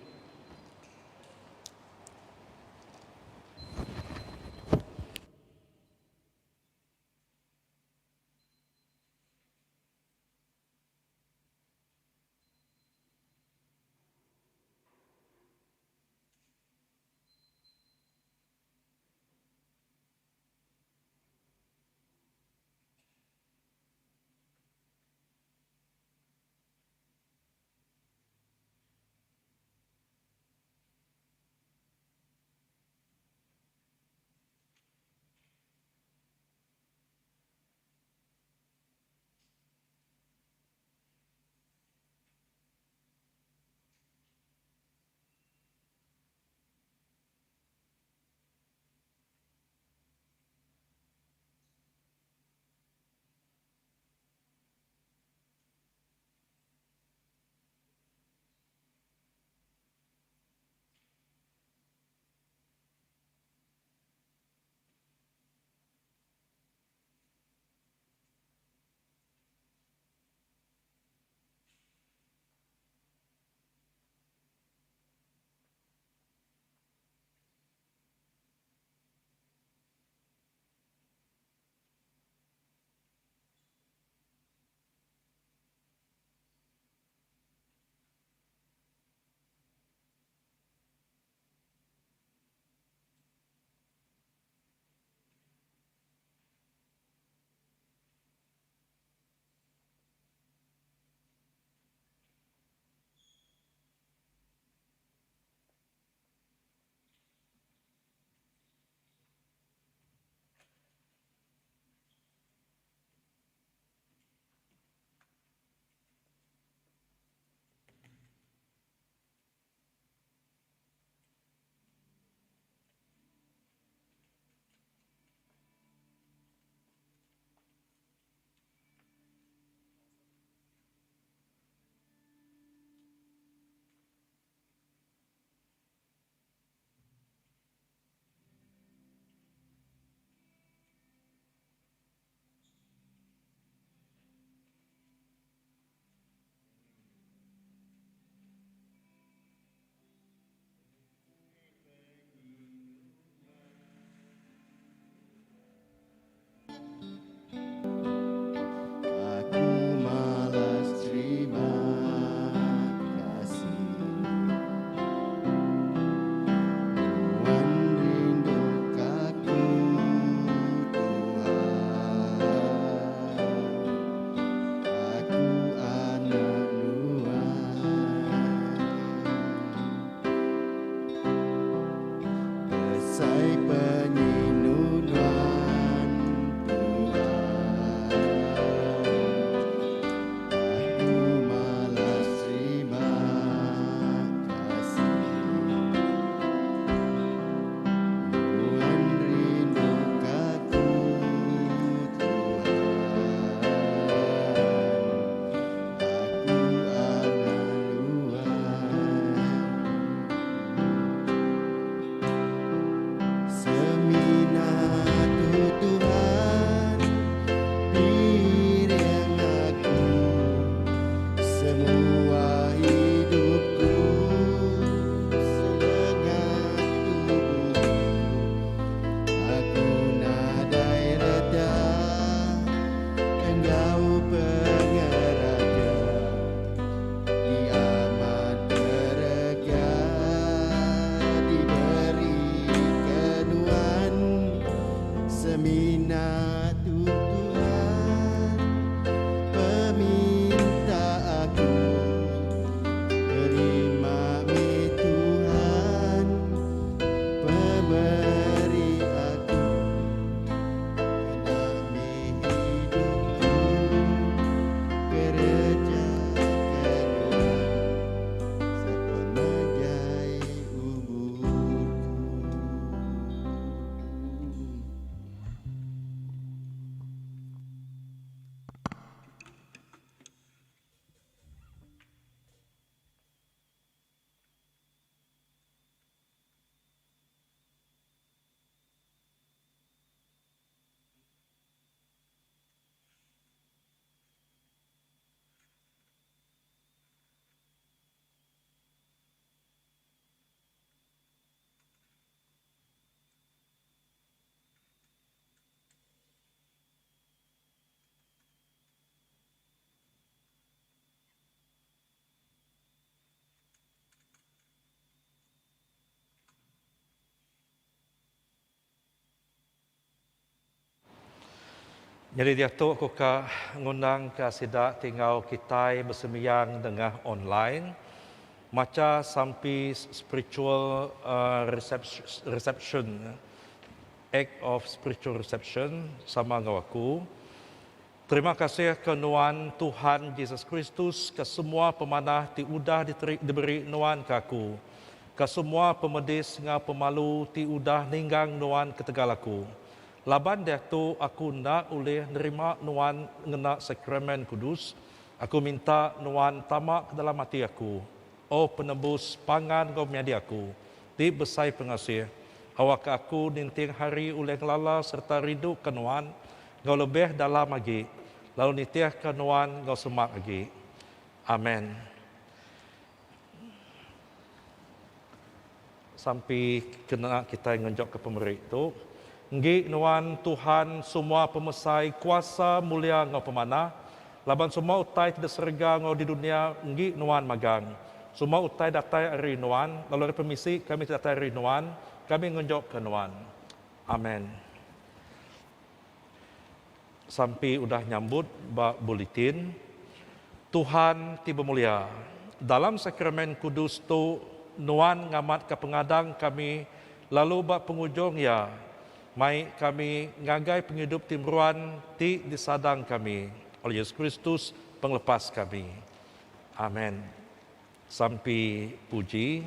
Aku malas terima kasih Nuan rindu kaku Tuhan Aku anak Nuan Besai penyinu Nuan Tuhan Aku malas terima kasih Nuan rindu kaku Tuhan Aku anak Nuan Semina tu Tuhan Piring aku Semua hidupku Selengat tubuhku Aku nadai reda Enggau pengeraja Ti amat berega Diberi ke nuan Semina tu Tuhan Peminta aku Terima meh Tuhan Pemeri aku Kena meh hidupku Kereja ke nuan Sepemanjai umurku. Nyadi diatu aku ka ngundang ka sida ti enggau kitai besembiang nengah online macha sampi spiritual reception, act of spiritual reception sama enggau aku. Terima kasih ke nuan Tuhan Jesus Kristus ke semua pemanah ti udah diberi nuan ke aku, ke semua pemedis enggau pemalu ti udah ninggang nuan ketegal aku. Laban diatu aku enda ulih nerima nuan ngena sakramen kudus, aku minta nuan tama ke dalam ati aku, O Penebus pangan enggau menyadi aku, ti besai pengasih, awakka aku ninting hari ulih ngelala sereta rinduka nuan enggau lebih dalam agi, lalu nitihka nuan enggau semak agi. Amen. Sampi kena kitai ngenjokka pemeri tu. Enggi nuan, Tuhan, semua pemesai, kuasa, mulia enggau pemanah, laban semua utai ti di serega enggau di dunya enggi nuan magang. Semua utai datai ari nuan, lalu ari pemisi kami ti datai ari nuan, kami ngenjokka nuan. Amen. Sampi udah nyambut ba buletin. Tuhan ti bemulia, dalam sakramen kudus tu nuan ngamatka pengadang kami lalu ba pengujung iya mai kami ngagai pengidup ti meruan ti disadang kami oleh Yesus Kristus Pengelepas kami. Amen. Sampi puji.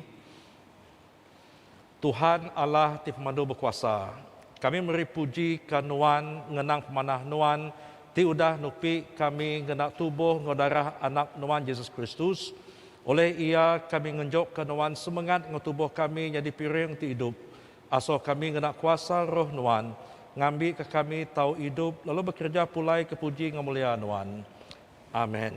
Tuhan Allah ti Pemadu Bekuasa, kami meri puji ka Nuan ngenang pemanah Nuan ti udah nupi kami ngena tubuh enggau darah Anak Nuan Jesus Kristus. Oleh Iya kami ngenjokka Nuan semengat enggau tubuh kami nyadi piring ti idup. Asuh kami ngena kuasa Roh Nuan ngambika kami tau idup lalu bekereja pulai ke puji enggau mulia Nuan. Amen.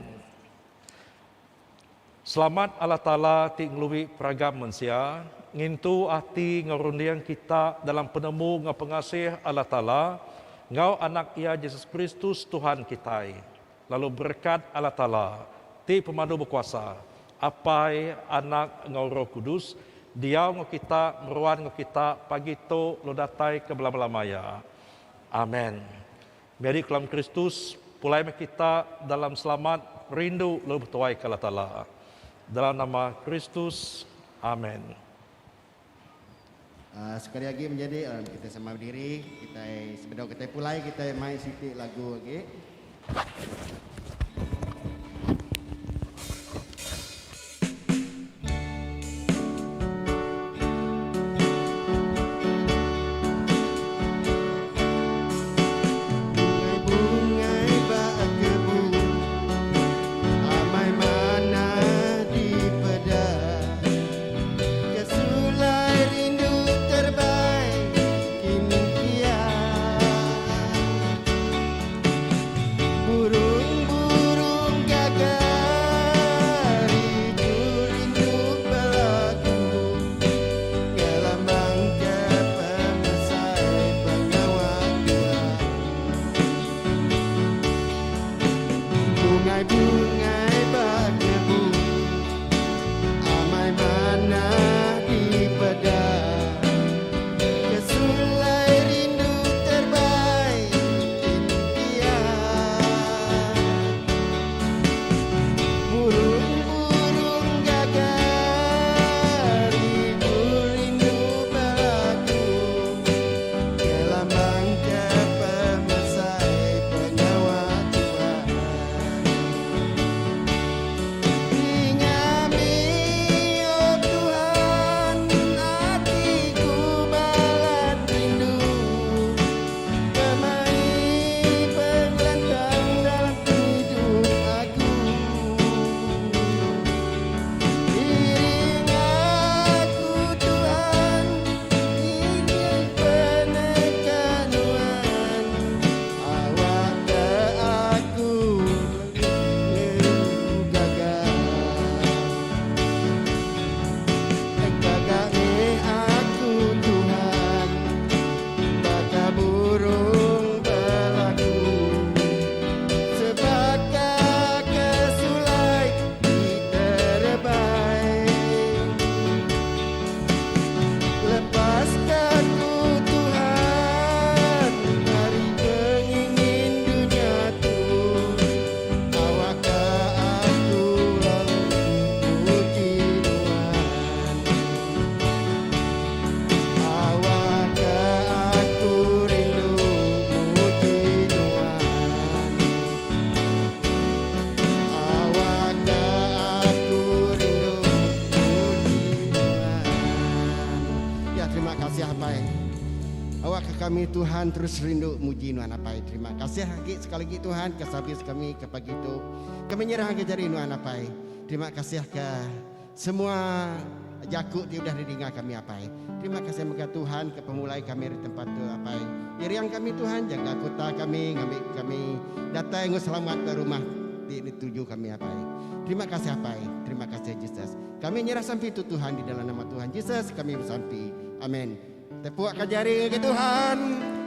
Selamat Allah Taala ti ngelui peragam mensia, ngintu ati enggau runding kita dalam penemu enggau pengasih Allah Taala enggau Anak Iya Jesus Kristus Tuhan kitai. Lalu berekat Allah Taala ti pemadu bekuasa, Apai, Anak enggau Roh Kudus, diau enggau kita, meruan enggau kita pagi tu lalu datai ke belama-lama iya. Amen. Menyadi kelam Kristus, pulai meh kita dalam selamat, rindu lalu betuai ke Allah Taala. Dalam nama Kristus, amen. Sekali agi menyadi kita sama bediri kitai sebedau kitai pulai kitai mai siti lagu agi. Bungai-bungai ba kebun Amai manah dipeda Kesulai rindu terbai kini kia Burung-burung gaga ridu rindu belagu Ngelambangka pemesai pengawa Tuhan. Bungai-bungai ba kebun Amai manah dipeda Kesulai rindu terbai impian Burung-burung gaga ridu rindu belagu Ngelambang ke pemesai pengawa Tuhan. Tuhan terus rindu muji Nuan Apai. Terima kasih agi sekali agi Tuhan ke servis kami ke pagi tu. Kami nyerah ngagai jari Nuan Apai. Terima kasih ke semua jaku ti udah didinga kami Apai. Terima kasih mega Tuhan ke pemulai kami ari tempat tu Apai. Iring kami Tuhan jaga kuta kami ngambi kami datai enggau selamat ba rumah ti dituju kami Apai. Terima kasih Apai. Terima kasih Jesus. Kami nyerah sampi tu Tuhan di dalam nama Tuhan Jesus kami besampi. Amen. Tepuk ka jari ngagai Tuhan.